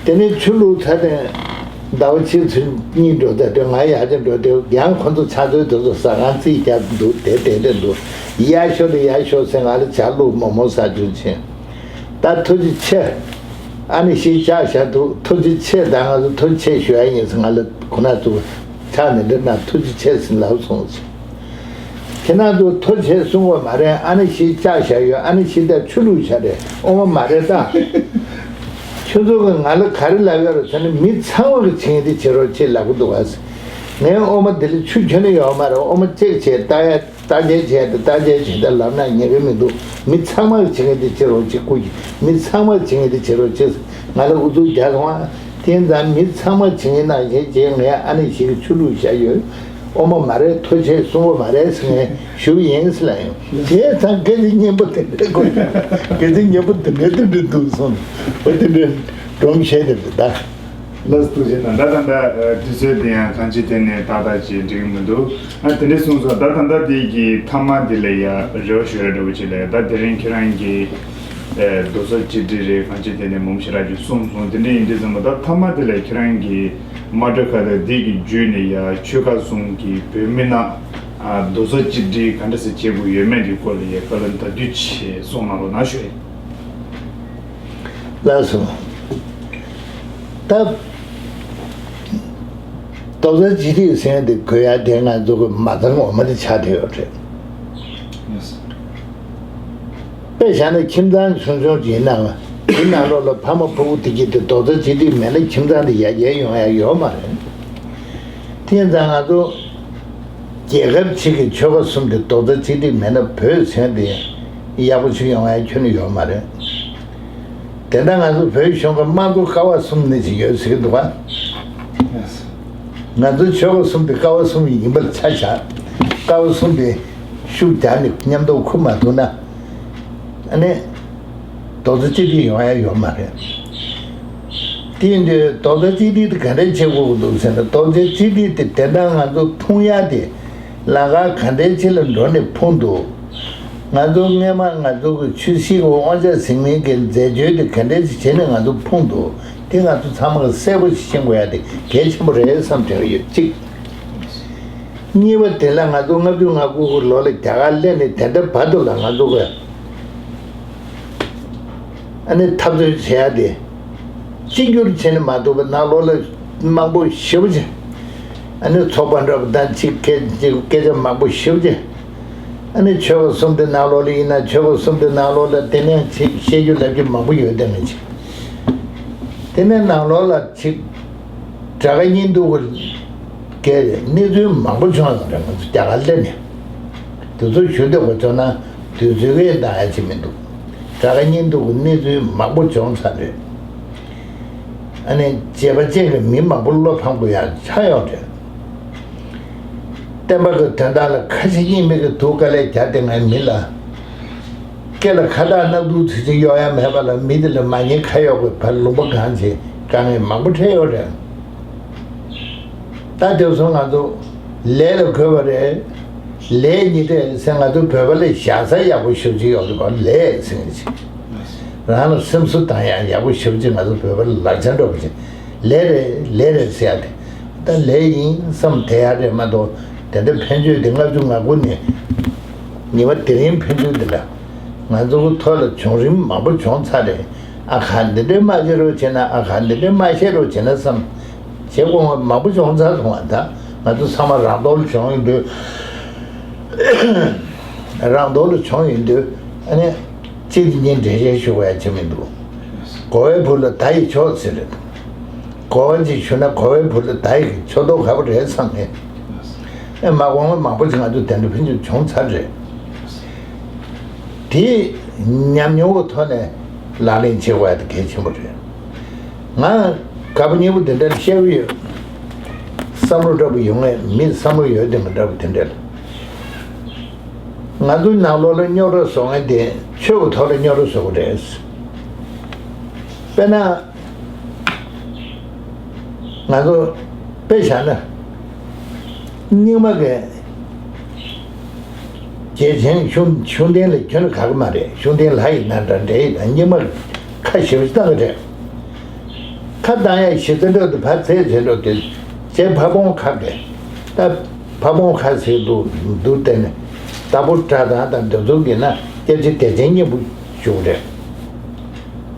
དེ་ནས་ཆུ་བླུགས་ཚར་ནས་ཟླ་བ་གཅིག་ཚུན་གཉིད་འགྲོ་ཚར་དུས། ང་ཡར་ཅིག་འགྲོ་དུས་ཡང་ཁོ་ཚོ་ཕྱག་མཛོད་དེ་ཚོ་ཟ་ཁང་རྩིས་རྒྱག་འདུག་དེ་དེ་དེ་འདུག་ཡར་ཤོག་དེ་ཡར་ཤོག་ཟེར། ང་ལ་ཇ་བླུགས་མོག་མོག་ཟ་བཅུག་བྱས། ད་ཐུགས་རྗེ་ཆེ། ཨ་ནི་ཞིག་བཅག་བཞག་འདུག་ཐུགས་རྗེ་ཆེ། ད་ང་ཚོ་ཐུགས་རྗེ་ཆེ་ཞུ་ཡ་ཡིན་ཟེར། ང་ལ་ཁོ་ན་ཚོ་ཕྱག་ནས་འདི་ན་ཐུགས་རྗེ་ཆེ་ཟེར་ལབ་སོང་ཟེར། ཁྱེད་རང་ཚོ་ཐུགས་རྗེ་ཆེ་གསུང་བ་མ་རེད། ཨ་ནི་ཞིག་བཅག་བཞག་ཡོད། ཨ་ནི་ཞིག་ད་ཆུ་བླུགས་བཞག་རེད། ཨོ་མ་མ་རེད་ད། ཁྱོད་ཚོ་གི་ང་ལ་ག་རེ་ལབ་ཡོད་རེད་ཟེར་ན། མི་ཚང་མ་གི་བྱེད་ངེས་དེ་བྱེད་རོགས་བྱེད་ལབ་གི་འདུག་བ་ཟེར། ངའི་ཨོ་མ་དེ་ལ་ཆུ་ཁྱོན་ནས་ཡོད་མ་རེད། ཨོ་མ་ཅེག་བྱས་ལྟ་ཡ། ལྟ་མཇལ་བྱས་ཏེ་ལྟ་མཇལ་བྱས་ཏེ་ལབ་ན་ཉན་གི་མི་འདུག་མི་ཚང་མ་གི་བྱེད་ངེས་དེ་བྱེད་རོགས་བྱེད། སྐུ་མཁྱེན། མི་ཚང་མ་གི་བྱེད་ངེས་དེ་བྱེད་རོགས་བྱེད། ང་ལ་ཨུ་ཚུགས་རྒྱག་སོང་ཨ། དེ་ཙང་མི་ཚང་མ་གི་བྱེད་ངེས་ནང་བཞིན་བྱེད། ངས་ཨ་ནི་ཞིག་གི་ཆུ་བླུགས་བཞག་ཡོད། ཨོ་མ་མ་རེད། ཐུགས་རྗེ་ཆེ་གསུང་བ་མ་རེད་ཟེར། ངས་ཞུ་ཡིན་ཟེར་ལབ་ཡོང་། བྱས་ཙང་སྐད་ཆ་སྙན་པོ་དེ་འདྲ་གོ། སྐད་ཆ་སྙན་པོ་དེ་འདྲ་དེ་འདྲ་འདུག་སོང་། འོ་དེ་འདྲ་སྒྲོམ་བཤད་དེ་འདྲ་ད། ལགས་སོ། ཐུགས་རྗེ་གནང་། ད་ད་ལྟ་དུས་ཚོད་དེ་ཡང་གང་ཅི་དེ་ནས་ཏག་ཏག་ཅིག་འགྲིག་གི་མི་འདུག་ཨ་དེ་འདྲས་གསུངས་སོང་། ད་ད་ལྟ་དེ་གི་མཐའ་མ་དེ་ལ་ཡ་རེ་བ་ཞུ་ཡ་འདྲ་བོ་ཅིག་ལ་ཡ། ད་དེ་རིང་ཁྱེད་རང་གི་ཨེ་རྡོག་རྩ་གཅིག་སྒྲིལ་རེད། གང་ཅི་དེ་ནས་མང་པོ་ཞེ་དྲག་ཅིག་གསུངས་སོང་། དེ་འདྲས་ཡིན་དུས་ཙམ་པ་ད་མཐའ་མ་དེ་ལ་ཁྱེད་རང་གི་མ་འདྲ་ཁ་ད་དེ་གི་བརྒྱུད་ནས་ཡ་ཆོལ་ཁ་གསུམ་གི་བོད་མི་ནང་ཨ་རྡོག་རྩ་གཅིག་སྒྲིལ་ག་འདྲ་སེ་བྱེད་དགོས་ཡོད་མེད་ཀྱི་སྐོར་ལ་ཡ་བཀའ་སློབ་ད་དུས་ཆེ་གསུང་གནང་རོགས་གནང་ཞུ་ཡ་ཡིན། ལགས་སོ། ད་རྡོག་རྩ་གཅིག་སྒྲིལ་ཟེར་དེ་དགོས་ཡ་དེ་ང་ཚོ་གི་མ་རྩ་ངོ་མ་དེ་ཆགས་བསྡད་ཡོད་རེད། དཔེ་བཞག་ན་ཁྱིམ་ཚང་ཆུང་ཆུང་ཅིག་ཡིན་ནའང་དེ་ནང་ལོགས་ལ་ཕ་མ་ཕྲུ་གུ་དེ་གྱད་དེ་རྡོག་རྩ་གཅིག་སྒྲིལ་མེད་ན་ཁྱིམ་ཚང་དེ་ཡར་རྒྱས་ཡོང་ཡ་ཡོད་མ་རེད། དེ་ཡིན་ཙང་ང་ཚོ་རྒྱལ་ཁབ་གཅིག་གི་ཆོལ་ཁ་གསུམ་དེ་རྡོག་རྩ་གཅིག་སྒྲིལ་མེད་ན་བོད་ཟེར་དེ་ཡག་པོ་ཞིག་ཡོང་ཡ་ཁྱོན་ནས་ཡོད་མ་རེད། དེ་འདྲ་ང་ཚོ་བོད་གཞུང་གི་དམངས་གཙོ་ཀ་བ་གསུམ་ནི་ཅིག་ཡོད་ཟེར་གི་འདུག་ག་ང་ཚོ་ཆོལ་ཁ་གསུམ་དེ་ཀ་བ་གསུམ་ཡིན་པར་ཆ་བཞག་ཀ་བ་གསུམ་དེ་ཤུགས་རྒྱག་ནས་མཉམ་དུ་ཁུར་མ་ཐུབ་ན། ཨ་ནི་རྡོག་རྩ་གཅིག་སྒྲིལ་ཡོང་ཡ་ཡོད་མ་རེད། དེ་ཡིན་དུས་རྡོག་རྩ་གཅིག་སྒྲིལ་དེ་ག་འདྲ་བྱེད་དགོས་ཀྱི་འདུག་ཟེར་ན། རྡོག་རྩ་གཅིག་སྒྲིལ་དེ་དེ་འདྲ་ང་ཚོ་ཕུང་ཡ་དེ་ལམ་ཁ་ག་འདྲའི་ཆེད་ལ་འགྲོ་ནས་ཕུང་འདུག་ང་ཚོ་སྔས་མ་ང་ཚོ་གི་ཆོས་སྲིད་ཀྱི་དབང་ཆ་ཟིན་མིན་གྱི་མཛད་སྤྱོད་དེ་ག་འདྲ་ཞིག་བྱས་ནས་ང་ཚོ་ཕུང་འདུག་དེ་ང་ཚོ་ཚང་མ་གིས་གསལ་པོ་ཞིག་ཤེས་དགོས་ཡ་དེ་གལ་ཆེན་པོ་རེད་བསམ་དྲན་གྱི་ཡོད། གཅིག་གཉིས་པ་དེ་ལ་ང་ཚོ་ལྔ་བཅུ་ང་དགུ་གི་ལོ་ལ་རྒྱ་གར་སླེབས་ནས་དེ་འདྲ་བར་དུ་ལ་ང་ཚོ་གི་ཨ་ནི་འཐབ་རྩོད་བྱེད་ཡ་དེ་གཅིག་གྱུར་བྱས་ནས་མ་གཏོགས་པའི་ནང་ལོགས་ལ་མང་པོ་ཞེ་པོ་ཅིག་ཨ་ནི་ཚོགས་པ་འདྲ་པོ་དང་ཅིག་སྐད་ཅིག་སྐད་ཆ་མང་པོ་ཞེ་པོ་ཅིག་ཨ་ནི་ཆོལ་ཁ་གསུམ་དེ་ནང་ལོགས་ལ་ཡིན་ན་ཆོལ་ཁ་གསུམ་དེ་ནང་ལོགས་ལ་དེ་ནས་ཅིག་བཤད་རྒྱུ་ལབ་རྒྱུ་མང་པོ་ཡོད་དེ་མི་ཅིག་དེ་ནས་ནང་ལོགས་ལ་ཅིག་དགྲ་དགའ་གཉེན་སྡུག་གི་གནས་ཚུལ་མང་པོ་བྱུང་ཡོད་རེད། ང་ཚོ་རྒྱ་གར་སླེབས་ནས་དེ་ཚོ་ཞུ་འདོད་པ་བྱུང་ན་དུས་ཚོད་ཀྱིས་འདང་ཡ་ཅིག་མི་འདུག་དགྲ་དགའ་གཉེན་སྡུག་གི་གནས་ཚུལ་མང་པོ་བྱུང་ཚར་རེད། ཨ་ནི་བྱས་པ་ཅན་གྱི་མི་མང་པོ་བློ་ཕམ་དགོས་ཡ་ཆགས་ཡོད་རེད། བསྟན་པ་གི་དོན་དག་ལ་ཁ་ཞེ་གཉིས་མེད་ཀྱི་སྡུག་དཀའ་ལས་རྒྱག་སྟེ་ངའི་མི་ལ། སྐེ་ལ་ཁ་བཏགས་སྣ་བདུག་ཚིག་གཅིག་གཡོག་ཡ་མེད་པ་ལ་མི་དེ་ལ་མ་ཉེས་ཁ་གཡོག་གི་བར་ལུང་པ་གང་བྱེད་དཀའ་ངལ་མང་པོ་འཕྲད་ཡོད་རེད། ད་དེ་སོང་ང་ཚོ་ལས་ལ་དགོས་པ་རེད། ལས་ཉིད་རེད་ཟེར་ང་ཚོ་བོད་པ་ལ་བཞག་ས་ཡག་པོ་ཞེ་པོ་ཅིག་ཡོད་རེད་པ། ལས་ཟེར་གྱི་ཅིག་རང་ལ་སེམས་གསོ་བཏང་ཡ་ཡག་པོ་ཞེ་པོ་ཅིག་ང་ཚོ་བོད་པ་ལ་ལག་ཆ་འདྲ་པོ་ཅིག་ལས་རེད་ལས་རེད་ཟེར་ཡ་དེ། ད་ལས་ཡིན་བསམ་བསྡད་ཡ་རེད་མ་གཏོགས་དེ་འདྲ་ཕན་ཆོད་དེ་ལྔ་བཅུ་ང་དགུ་ནས་ཉི་མ་དེ་རིང་ཕན་ཆོད་འདི་ལ་ང་ཚོ་གི་ཐོག་ལ་བྱུང་རིམ་མང་པོ་བྱུང་ཚར་རེད། ཨ་ཁ་འདི་འདྲའི་མ་བྱེད་རོགས་བྱས་ན། ཨ་ཁ་འདི་འདྲའི་མ་བཤད་རོགས་བྱས་ན་བསམ་བྱེད་དགོས་པ་མང་པོ་བྱུང་ཚར་སོང་བ། ད་ང་ཚོ་ཚང་མ་རང་ཐོག་ལ་བྱུང་ཡོང་དུས། རང་ཐོག་ལ་བྱུང་ཡོང་དུས་ཨ་ནི་གཅིག་གཉིས་འགྲེལ་བཤད་ཞུ་དགོས་ཡ་ཅིག་མི་འདུག་གོ་བའི་བུ་ལ་མདའ་ཡི་ཕྱོགས་ཟེར་རེད། གོ་བ་ཅིག་ཞུ་ན་གོ་བའི་བུ་ལ་མདའ་ཡི་ཕྱོགས་གཏོགས་ག་པར་རེད་བསམ་ནས། ཨེ་མ་གོང་མ་མང་པོ་ཅིག་ང་ཚོ་དེ་འདྲ་ཕན་ཚུན་བྱུང་ཚར་རེད། དེ་ཉམས་མྱོང་གི་ཐོག་ནས་ལག་ལེན་བྱེད་དགོས་ཡ་དེ་གལ་ཆེན་པོ་རེད། ང་དགའ་པོ་ཉེ་པོ་དེ་འདྲ་བཤད་ཀྱི་ཡོད། བསམ་བློ་འདྲ་པོ་ཡོང་ངེས། མི་བསམ་བློ་ཡོད་དེ་མི་འདྲ་པོ་དེ་འདྲ་ལ། ང་ཚོའི་ནང་ལོགས་ལ་རྙོག་དྲ་བཟོ་མཁན་དེ་ཆོས་ཀྱི་ཐོག་ལ་རྙོག་དྲ་བཟོ་གི་རེད། དཔེར་ན། ང་ཚོ་དཔེ་བཞག་ན། རྙིང་མ་གི་ རྒྱལ་ཆེན་ཤུགས་ཤུགས་ལྡན་ལ་ཁྱོན་ནས་ག་གི་མ་རེད། ཤུགས་ལྡན་ལྷ་ཡི་ན་འདྲ་འདྲ་ཡི་དང་སྙིགས་མ་ཁ་ཞེ་པོ་ཅིག་བཏང་གི་རེད། ཁ་བཏང་ཡ་ཞེ་ཙམ་འདྲ་དུ་ཕར་ཚད་ཚད་འགྲོ་དུས་རྗེ་ཕ་བོང་ཁ་གི་ད་ཕ་བོང་ཁ་ཟེར་འདུག་འདུག་བལྟས་ནས་དྭགས་པོ་གྲྭ་ཚང་དང་འདི་ཚོ་གི་ན་སྐྱབས་རྗེ་བདེ་ཆེན་སྙིང་པོ་བཞུགས་རེད།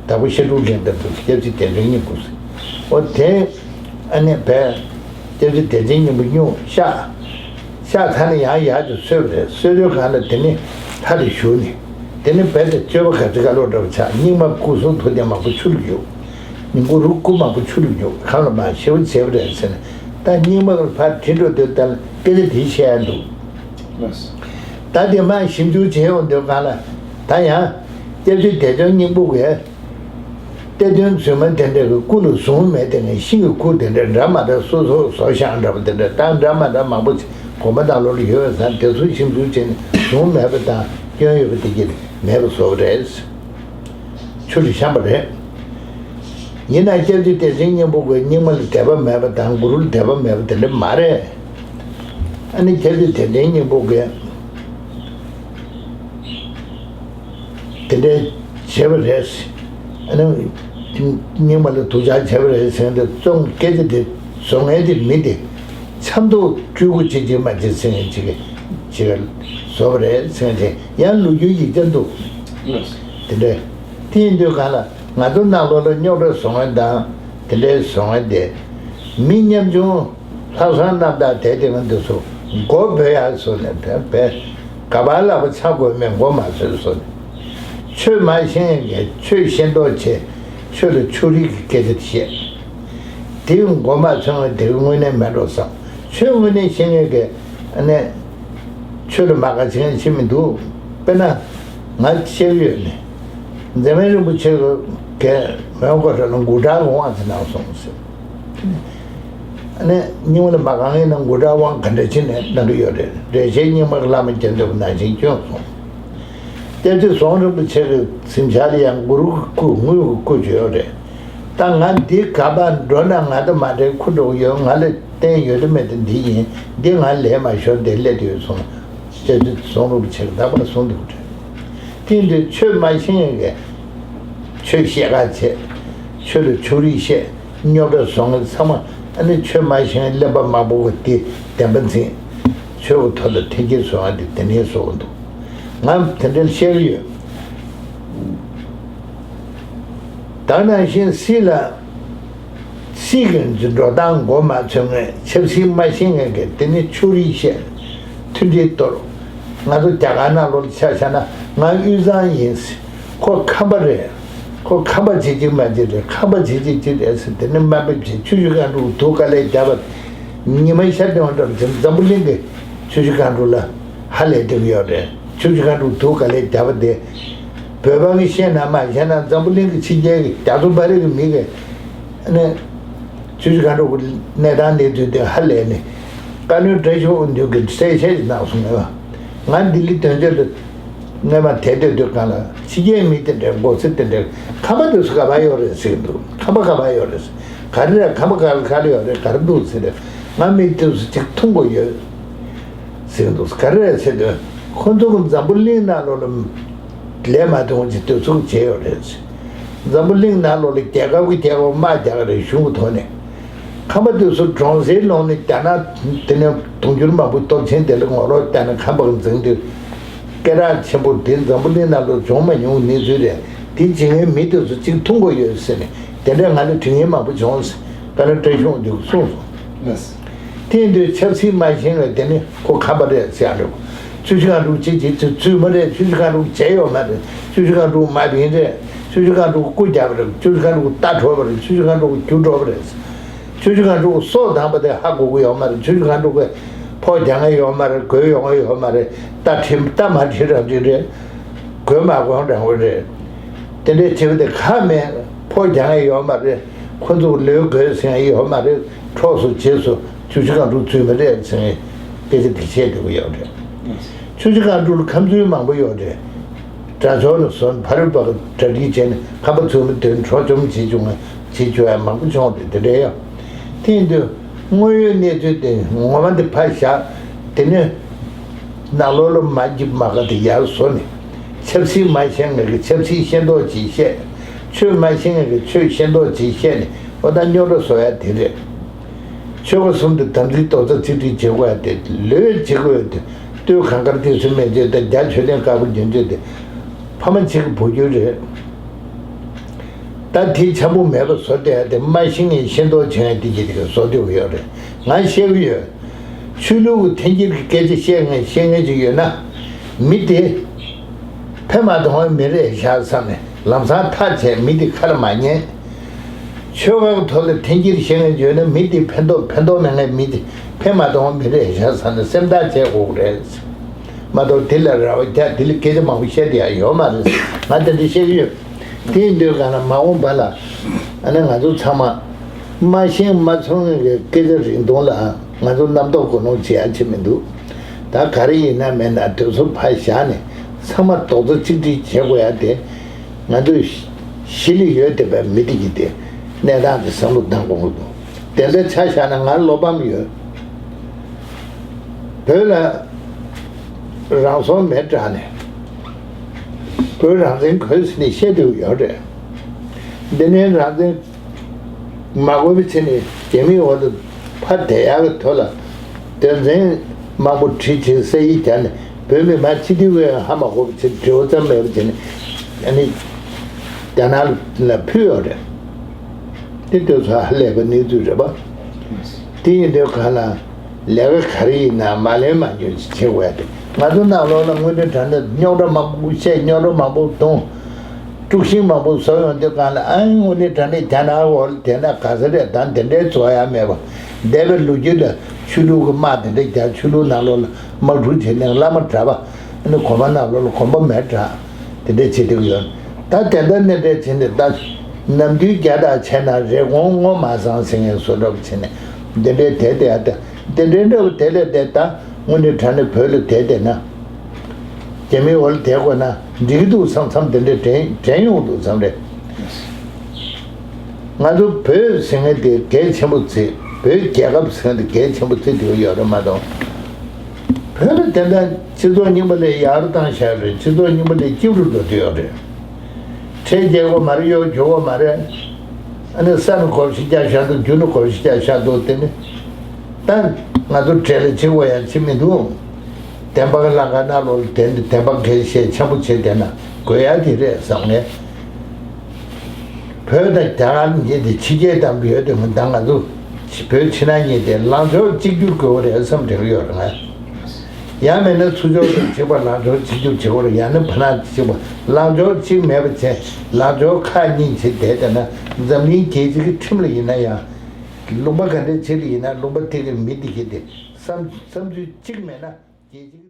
དྭགས་པོ་བཤད་སྒྲུབ་ལྷན་ཐབས་སུ་སྐྱབས་རྗེ་བདེ་ཆེན་སྙིང་པོ་ཟེར། འོ་དེ་ཨ་ནི་བས་སྐྱབས་རྗེ་བདེ་ཆེན་སྙིང་པོ་སྙུང་གཤགས། ཤག་ཐ་ནི་ཡང་ཡར་དུ་གསོལ་བ་རེད། གསོལ་དུས་གང་ལ་དེ་ནི་ལྷ་རུ་ཞུགས་ནས་དེ་ནི་རྦད་དེ་སྤྱོད་པ་ག་ཚི་ག་ལོ་འདྲ་བ་ཆགས། སྙིགས་མ་སྐུ་གསུང་ཐུགས་རྟེན་མང་པོ་ཆུ་རུ་རྒྱུག་སྙིང་གུ་རུ་སྐུ་མང་པོ་ཆུ་རུ་རྒྱུག་ཁམས་ལ་མ་ཞེ་པོ་བྱས་པ་རེད་ཟེར་ནས་ད་སྙིགས་མ་ལ་ཕར་དྲིལ་འགྲོ་དུས་ལྟར་སྐད་ཆ་དེ་བཤད་ཡ་འདུག་ད་དེ་མ་ཞིབ་འཇུག་བྱས་ཡོང་དུས་གང་ལ་ད་ཡང་སྐྱབས་རྗེ་བདེ་ཆེན་སྙིང་པོ་གིས། གཏེར་སྟོན་བཙུན་མ་དེ་འདྲ་གི་སྐུ་ལ་གཟུངས་མེད་དེ་ངས་ཤིང་གི་ཁུར་དེ་འདྲ་འདྲ་མ་འདྲ་སོ་སོ་བཟོ་བཞག་འདྲ་པོ་དེ་འདྲ་དང་འདྲ་མ་འདྲ་མང་པོ་ཅིག་དགོན་པ་ནང་ལོགས་ལ་ཡོད་པ་ཟེར་དེ་ཚོ་ཞིབ་འཇུག་བྱས་ནས་གཟུངས་མེད་པ་དང་སྐྱོན་ཡོད་པ་དེ་གྱིས་མེད་པ་བཟོ་བ་རེད། ཆུ་ལ་བཤམས་པ་རེད། ཡིན་ན་སྐྱབས་རྗེ་བདེ་ཆེན་སྙིང་པོ་གིས་སྙིགས་མ་ལ་དད་པ་མེད་པ་དང་གུ་རུ་ལ་དད་པ་མེད་པ་དེ་འདྲ་མ་རེད། ཨ་ནི་སྐྱབས་རྗེ་བདེ་ཆེན་སྙིང་པོ་གིས། དེ་འདྲའི་བྱས་པ་རེད། ཨ་ནི་སྙིགས་མ་ལ་སྡུག་ཅག་བྱས་པ་རེད་ཟེར་ཏེ་རྩོམ་སྐད་ཆ་དེ་བཟོ་མཁན་དེ་མི་དེ་ཆབ་མདོ་སྤྲུལ་སྐུ་ཅིག་ཅིག་མ་ཅིག་ཟེར་མཁན་ཅིག་ཅིག་བཟོ་བ་རེད་ཟེར་མཁན་དེ་ཡང་ལོ་རྒྱུས་ཡིག་ཆ་འདུག་དེ་འདྲའི་དེ་ཡིན་དུས་གང་ལ་ང་ཚོ་ནང་ལོགས་ལ་རྙོག་དྲ་བཟོ་མཁན་དང་དེ་འདྲའི་བཟོ་མཁན་དེ་མི་ཉམ་ཆུང་། ལྷག་བསམ་རྣམ་དག་དད་ལྡན་པ་འདི་ཚོ་མགོ་འབོད་ཡག་བཟོ་ནས་བས་ག་པར་ལག་པ་འཆང་དགོས་མེད་མགོ་མ་ཚོས་བཟོ་ནས། ཆོས་མ་ཤེས་མཁན་གྱིས་ཆོས་ཤེས་མདོག་བྱས་ཆོས་ལ་ཕྱོགས་རིས་ཀྱི་སྐད་ཆ་བཤད། དེ་མགོ་མ་ཚོས་མཁན་དེ་གི་དངོས་གནས་མེད་འགྲོ་བསམ། ཆོས་དངོས་གནས་ཤེས་མཁན་གྱིས་ཨ་ནི་ཆོས་ལ་མ་དགའ་བྱེད་མཁན་ཅིག་མི་འདུག་དཔེར་ན་ང་བཤད་ཀྱི་ཡོད་ནི། མཛད་མེད་རིན་པོ་ཆེ་གིས་མོན་གྷོ་ཁྲོད་ལ་འགོ་ཁྲིད་ལོང་བ་ཟེར་གནང་སོང་ཟེར། ཨ་ནི་རྙིང་མ་ལ་མ་གང་ཡིན་ན་འགོ་ཁྲིད་དབང་ག་འདྲ་ཕྱིན་ནས་གནང་གི་ཡོད་རེད། འགྲེལ་བཤད་རྙིང་མ་གི་བླ་མ་རྒྱ་འདོད་པ་ནང་བཞིན་བསྐྱོན་སོང་། སྐྱབས་རྗེ་ཟམ་གདོང་རིན་པོ་ཆེ་གི་གཟིམ་ཤག་ལ་ཡང་གུ་རུ་གི་སྐུ་དངུལ་གྱི་སྐུ་ཅིག་ཡོད་རེད། ད་ང་འདི་ག་པར་འགྲོ་ན་ང་དང་མ་འདྲའི་ཁུ་འགྲོ་གི་ཡོད། ང་ལ་བརྟེན་ཡོད་དུ་མེད་དུ་འདི་ཡིན། འདི་ང་ལས་མ་ཤོར་འདི་སླེབས་ཡོད་སོང་། སྐྱབས་རྗེ་ཟམ་གདོང་རིན་པོ་ཆེ་གི་ད་པར་གསུང་འདུག་དྲན། དེ་འདྲའི་ཆོས་མ་ཤེས་མཁན་གྱིས་ཆོས་བཤད་ཁ་བྱེད། ཆོས་ལ་ཕྱོགས་རིས་བཤད། རྙོག་དྲ་བཟོ་མཁན་ཚང་མ་ཨ་ནི་ཆོས་མ་ཤེས་མཁན་གླེན་པ་མང་པོ་གི་དེ་བདེན་པ་འཛིན། ཆོས་ཀྱི་ཐོག་ལ་འཐེན་འཁྱེར་བཟོ་མཁན་དེ་དེ་ནས་བཟོ་གི་འདུག་ང་དེ་འདྲ་བཤད་ཀྱི་ཡོད། ད་ནང་བཞིན་སྲིད་ལ། སྲིད་ཀྱི་འགྲོ་སྟངས་མགོ་མ་ཚོས་མཁན་ཆབ་སྲིད་མ་ཤེས་མཁན་གྱིས་དེ་ནི་ཕྱོགས་རིས་བཤད། མཐུན་སྒྲིལ་གཏོར། ང་ཚོ་རྒྱ་གར་ནང་ལོགས་ལ་ཆ་བཞག་ན་ང་དབུས་གཙང་ཡིན། ཁོ་ཁམས་པ་རེད། ཁོ་ཁམས་པ་བྱེད་ཀྱི་མ་བྱེད་རེད། ཁམས་པ་བྱེད་ཀྱི་ཅི་རེད་ཟེར་དེ་ནི་དམའ་འབེབས་བྱེད། ཆུ་བཞི་སྒང་དྲུག་དུག་དཀའ་ལས་བརྒྱབ་པ། ཉི་མ་ཤར་དེ་བ་འདྲ་བ་ཅིག་འཛམ་བུ་གླིང་གི་ཆུ་བཞི་སྒང་དྲུག་ལ་ཧ་ལས་བསྡད་ཀྱི་ཡོད་རེད། ཆུ་བཞི་སྒང་དྲུག་དུག་དཀའ་ལས་བརྒྱབ་པ་དེ། བོད་པ་གིས་ཤེས་ན་མ་ཤེས་ན་འཛམ་བུ་གླིང་གི་ཕྱི་རྒྱལ་གྱི་རྒྱ་མཚོ་འབའ་རི་གི་མི་གིས་ཨ་ནི་ཆུ་བཞི་སྒང་དྲུག་གི་གནས་སྟངས་གནས་ཚུལ་དེ་ཧ་ལས་ནས་བཀའ་བློན་བཀྲ་ཤིས་དབང་འདུས་ཀྱིས་གསལ་བཤད་ཅིག་གནང་སོང་ངས། ང་ལྡི་ལི་དོན་གཅོད་ལ་སྔོན་མ་དེབ་འདོན་དུས་སྒང་ལ་ཕྱི་རྒྱལ་མི་དེ་འདྲའི་མགོ་ཚོས་དེ་འདྲའི་ཁམས་པ་དེ་ཚོ་ག་པར་ཡོད་རེད་ཟེར་གྱི་འདུག་ཁམས་པ་ག་པར་ཡོད་རེད་ཟེར། ག་རེ་རེད། ཁམས་པ་ག་ག་ལ་ཡོད་རེད། ག་རེ་འདུག་ཟེར་ཏེ་ང་མི་དེ་ཚོ་ཅིག་མཐོང་དགོས་ཡོད་ཟེར་གྱི་འདུག་ག་རེ་རེད་ཟེར་དུས་ཁོ་ཚོ་གི་འཛམ་བུ་གླིང་ནང་ལོགས་ལ་ལས་མ་མཐོང་ཅིག་དུས་ཚོད་བྱས་ཡོད་རེད་ཟེར། འཛམ་བུ་གླིང་ནང་ལོགས་ལ་རྒྱལ་ཁབ་ཀྱི་རྒྱལ་ཁབ་དམག་རྒྱག་གི་རེད་གཞུང་གི་ཐོག་ནས། ཁམས་པ་དེ་ཚོ་གྲོང་གསེབ་ལོགས་ནས་རྒྱ་ནག་དེ་ནས་དུང་ཕྱུར་མང་པོའི་སྟོབས་ཆེན་དེ་ལ་ངོ་ལོག་རྒྱག་ན་ཁམས་པ་གིས་འཛིང་དུས། སྐད་གྲགས་ཆེན་པོ་དེ་འཛམ་བུ་གླིང་ནང་ལ་བྱུང་མ་མྱོང་གནས་ཚུལ་རེད། དེ་བྱེད་མཁན་མི་དེ་ཚོ་གཅིག་མཐོང་དགོས་ཡོད་ཟེར་ནས་དེ་འདྲའི་ང་ལ་དྲི་ངན་མང་པོ་བྱུང་ཟེར་བཀའ་བློན་བཀྲ་ཤིས་དབང་འདུས་གསུངས་སོང་། དེ་ཡིན་དུས་ཆབ་སྲིད་མ་ཤེས་པའི་དེ་ནི་ཁོ་ཁམས་པ་རེད་ཟེར་ཡ་རེད། ཆུ་བཞི་སྒང་དྲུག་ཅིག་ཅིག་ཚུལ་ཚུལ་མ་རེད། ཆུ་བཞི་སྒང་དྲུག་བྱས་ཡོད་མ་རེད། ཆུ་བཞི་སྒང་དྲུག་མ་བིན་རེད། ཆུ་བཞི་སྒང་དྲུག་སྐུ་རྒྱབ་པ་རེད། ཆུ་བཞི་སྒང་དྲུག་རྟ་འཕྲོག་པ་རེད། ཆུ་བཞི་སྒང་དྲུག་རྒྱུ་འགྲོ་བ་རེད། ཆུ་བཞི་སྒང་དྲུག་སྲོག་བཏང་པ་དེ་ཧ་གོ་གི་ཡོད་མ་རེད། ཆུ་བཞི་སྒང་དྲུག་གི་ཕོ་རྒྱག་མཁན་ཡོད་མ་རེད། རྒོལ་ཡོང་མཁན་ཡོད་མ་རེད། རྟ་ཁྲིམས་རྟ་མ་ཁྲིམས་རང་བཞིན་རེད། རྒོལ་མ་དགོས་རང་བཞིན་རེད། དེ་འདྲའི་བྱེད་པ་དེ་ཁ་མེད། ཕོ་རྒྱག་མཁན་ཡོད་མ་རེད། ཁོ་ཚོ་ལོས་དགོས་ཟེར་ཡོད་མ་རེད། འཕྲོགས་སོ་བྱས་སོ། ཆུ་བཞི་སྒང་དྲུག་ཚུལ་མ་རེད་ཟེར་ནས་སྐད་ཆ་དེ་བཤད་བསྡད་ཀྱི་ཡོད་རེད། ཆུ་བཞི་སྒང་དྲུག་ལ་ཁམས་ཚུལ་མང་པོ་ཡོད་རེད། དགྲ་ཕྱོགས་ལ་སོན་ཕ་རོལ་པོ་གྲ་སྒྲིག་བྱས་ནས་ཁམས་པ་ཚུལ་མ་དོན་འཕྲོག་བཅོམ་བྱེད་བཅུག་ང་བྱེད་བཅུག་ཡ་མང་པོ་བྱུང་རེད། དེ་འདྲ་ཡོད། དེ་ཡིན་དུས་དངོས་ཡོད་གནས་ཚུལ་དེ་ངོ་མ་དེ་ཕར་བཞག་དེ་ནས། ནང་ལོགས་ལ་མ་འཇིབ་མ་ག་དེ་ཡར་བཟོ་ནས། ཆབ་སྲིད་མ་ཤེས་མཁན་གྱི་ཆབ་སྲིད་ཤེས་མདོག་ཅིག་བཤད། ཆོས་མ་ཤེས་མཁན་གྱི་ཆོས་ཤེས་མདོག་ཅིག་བཤད་ནས་ཨོ་ད་རྙོག་དྲ་བཟོ་ཡ་དེ་རེད། ཆོལ་ཁ་གསུམ་དུ་དམ་ཚིག་རྡོག་རྩ་གཅིག་སྒྲིལ་བྱེད་དགོས་ཡ་དེ་ལོས་བྱེད་དགོས་ཡ་དེ། སྟོད་གངས་དཀར་ཏི་སེ་སྨན་བཅོས་དང་རྒྱ་ཆོས་ལྡན་དཀར་པོ་རྒྱན་བཅོས་དེ་ཕ་མ་གཅིག་གི་བུ་རྒྱུད་རེད། ད་དེ་འཆམ་པོ་མེད་པ་བཟོ་བསྡད་ཡ་དེ་མ་ཤེས་མཁན་ཤེས་མདོག་བྱེད་མཁན་དེ་གྱིས་དེ་ག་བཟོ་བསྡད་ཡོད་རེད། ང་བཤད་གི་ཡོད། ཆོས་ལུགས་ཀྱི་འཐེན་འཁྱེར་གྱི་སྐད་ཆ་བཤད་མཁན་བཤད་མཁན་ཅིག་ཡོད་ན། མི་དེ་ཕན་མ་གཏོང་བའི་མི་རེད་ཤག་བསམ་ནས་ལམ་སང་ཐག་བཅད། མི་དེ་ཁ་ལ་མ་ཉན། ཆོལ་ཁ་གི་ཐོག་ལ་འཐེན་འཁྱེར་བཤད་མཁན་ཡོད་ན་མི་དེ་ཕན་ཐོགས་ཕན་ཐོགས་མེད་མཁན། མི་དེ་ཕན་མ་གཏོང་བའི་མི་རེད་ཤག་བསམ་ནས་སེམས་ཐག་བཅད་དགོས་ཀྱི་རེད། མ་གཏོགས་དེ་ལ་ར་བ་རྒྱག་དེ་ལ་སྐད་ཆ་མང་པོ་བཤད་དེ་ཡང་ཡོད་མ་རེད། ང་དེ་འདྲ་བཤད་ཀྱི་ཡོད། དེ་ཡིན་དུས་གང་ལ་མ་འོངས་པ་ལ་ཨ་ནི་ང་ཚོ་ཚང་མ་མ་ཤེས་མ་ཚོར་མཁན་གྱི་སྐད་ཆ་རིང་ཐུང་ལ་ང་ཚོ་རྣམ་རྟོག་གོ་ནོར་བྱེད་ཡ་ཅིག་མི་འདུག་ད་ག་རེ་ཡིན་ན་མེད་ན་དུས་ཚོད་ཕར་བཞག་ནས་ཚང་མ་རྡོག་རྩ་གཅིག་སྒྲིལ་བྱེད་དགོས་ཡ་དེ་ང་ཚོ་གཞི་ལ་ཡོད་བསྡད་པའི་མི་དེ་གི་དེ་གནས་སྟངས་དེ་བསམ་བློ་གཏང་དགོས་ཀྱི་འདུག་དེ་འདྲ་ཆ་བཞག་ན་ང་བློ་ཕམ་ཡོད། བོད་ལ་རང་སྲོག་མེ་སྲེག་ནས་བོད་རང་བཙན་དགོས་ཟེར་ནས་བཤད་འདོད་ཡོད་རེད། འདི་ནས་རང་བཙན་མ་དགོས་པའི་ཆ་ནས་རྒྱ་མིའི་འོག་ཏུ་ཕར་བསྡད་ཡག་གི་དོན་ལ་དོན་ཚན་མང་པོ་བྲིས་བྱས་ས་ཡིག་བརྒྱབ་ནས་བོད་མི་མང་སྤྱི་འཐུས་ཀྱིས་ཧ་མ་གོ་བའི་ཆ་འབྲེལ་བ་ཙམ་མེད་པ་བྱས་ནས་ཨ་ནི་རྒྱ་ནག་ལ་ཕུལ་ཡོད་རེད། དེ་ལྟོས་ཚོད་ཧ་ལས་པའི་གནས་ཚུལ་རེད་པ། དེ་ཡིན་དུས་གང་ལ་ལས་ཀ་ག་རེ་ཡིན་ན་མ་ལེན་མ་འགྱོ་ཅིག་བྱེད་དགོས་ཏེ། ང་ཚོ་ནང་ལོགས་ལ་དངོས་གནས་དྲང་གནས་རྙོག་དྲ་མང་པོ་བཤད། རྙོག་དྲ་མང་པོ་གཏོང་། དཀྲུག་ཤིང་མང་པོ་བཟོ་ཡོང་དུས་གང་ལ་ཨ་ནི་དངོས་གནས་དྲང་གནས་རྒྱ་ནག་འོག་ལ་བསྡད་ན་ག་ས་རེད། ད་འདི་འདྲའི་བཟོ་ཡ་མེད་པ། འདས་པའི་ལོ་རྒྱུས་ལ་ཆོས་ལུགས་ཀྱི་དམག་དེ་འདྲ་རྒྱག་ཆོས་ལུགས་ནང་ལོགས་ལ་དམག་འཁྲུག་བྱེད་ནས་བླ་མ་གྲྭ་པ་ཨ་ནི་དགོན་པ་ནང་ལོགས་ལ་དགོན་པ་མེད་དྲགས། དེ་འདྲས་བྱེད་འདོད་ཡོད། ད་དེ་འདྲ་གནས་འདྲས་བྱེད་འདི་ལྟ། ནམ་རྒྱུན་རྒྱ་དང་བྱས་ན་རེ་སྐོང་ངོ་མ་བཟང་ཟེར་མཁན་བཟོ་འདྲ་བྱེད་ནས་འདི་འདྲས་དེ་དེ་ཨ་ད་འདི་འདྲས་འདྲ་བ་དེ་ལས་དེ་ད་དངོས་གནས་དྲང་གནས་བོད་ལ་དེ་དེ་ན་རྒྱ་མིའི་འོག་ལ་དེ་དགོས་ན་འགྲིག་གི་འདུག་བསམ་བསམ་དེ་འདྲས་དྲན་དྲན་ཡོང་འདུག་བསམ་རེད། ང་ཚོ་བོད་ཟེར་མཁན་དེ་གལ་ཆེན་པོ་བརྩི། བོད་རྒྱལ་ཁབ་ཟེར་མཁན་དེ་གལ་ཆེན་པོ་བརྩི་འདོད་ཡོད་རེད་མ་གཏོགས། བོད་ལ་དེ་འདྲ་སྤྱི་ཚོགས་རྙིང་པ་ལས་ཡག་རུ་བཏང་བཞག་རེད། སྤྱི་ཚོགས་རྙིང་པ་ལས་སྐྱིད་རུ་འགྲོ་འདོད་ཡོད་རེད། ཁྲལ་རྒྱག་དགོས་མ་རེད། གཡོག་རྒྱུག་དགོས་མ་རེད། ཨ་ནི་ས་ནི་གོ་ཤི་རྒྱག་བཞག་འདུག་རྒྱུ་ནི་གོ་ཤི་རྒྱག་བཞག་འདུག་དེ་ནི་ད་ང་ཚོ་བྲེལ་ལ་བྱེད་དགོས་ཡང་བྱེད་མི་འདུག་བདེན་པ་གི་ལམ་ཁ་ནང་ལོགས་ལ་བསྡད་འདི་བདེན་པ་གལ་ཆེ་ཆེན་པོ་བྱེད་བསྡད་ན་དགོས་ཡ་དེ་རེད་བསམ་ངས། བོད་དང་རྒྱ་གར་གཉིས་དེ་ཕྱི་རྒྱལ་དང་ཡོད་དེ་མི་འདང་། ང་ཚོ་བོད་ཕྱི་ནང་གཉིས་དེ་ལངས་ཕྱོགས་གཅིག་གྱུར་དགོས་པ་རེད་བསམ་དྲན་གྱི་ཡོད་རེད་ང་། ཡང་མིན་ན་ཚུར་ཕྱོགས་དང་གཅིག་པ་ལངས་ཕྱོགས་གཅིག་གྱུར་བྱེད་དགོས་རེད། ཡང་ན་བར་ན་གཅིག་པ་ལངས་ཕྱོགས་གཅིག་མེད་པ་བྱས་ལངས་ཕྱོགས་ཁག་གཉིས་བྱས་བསྡད་བསྡད་ན་འཛམ་གླིང་རྒྱལ་སྤྱི་གི་ཁྲིམས་ལ་ཡིན་ན་ཡང་ལུང་པ་ག་འདྲ་ཅིག་ལ་ཡིན་ན་ལུང་པ་དེ་གི་མི་དེ་གི་དེ་བསམ་བསམ་ཚུལ་གཅིག་མེད་ན་རྒྱལ་སྤྱི་གི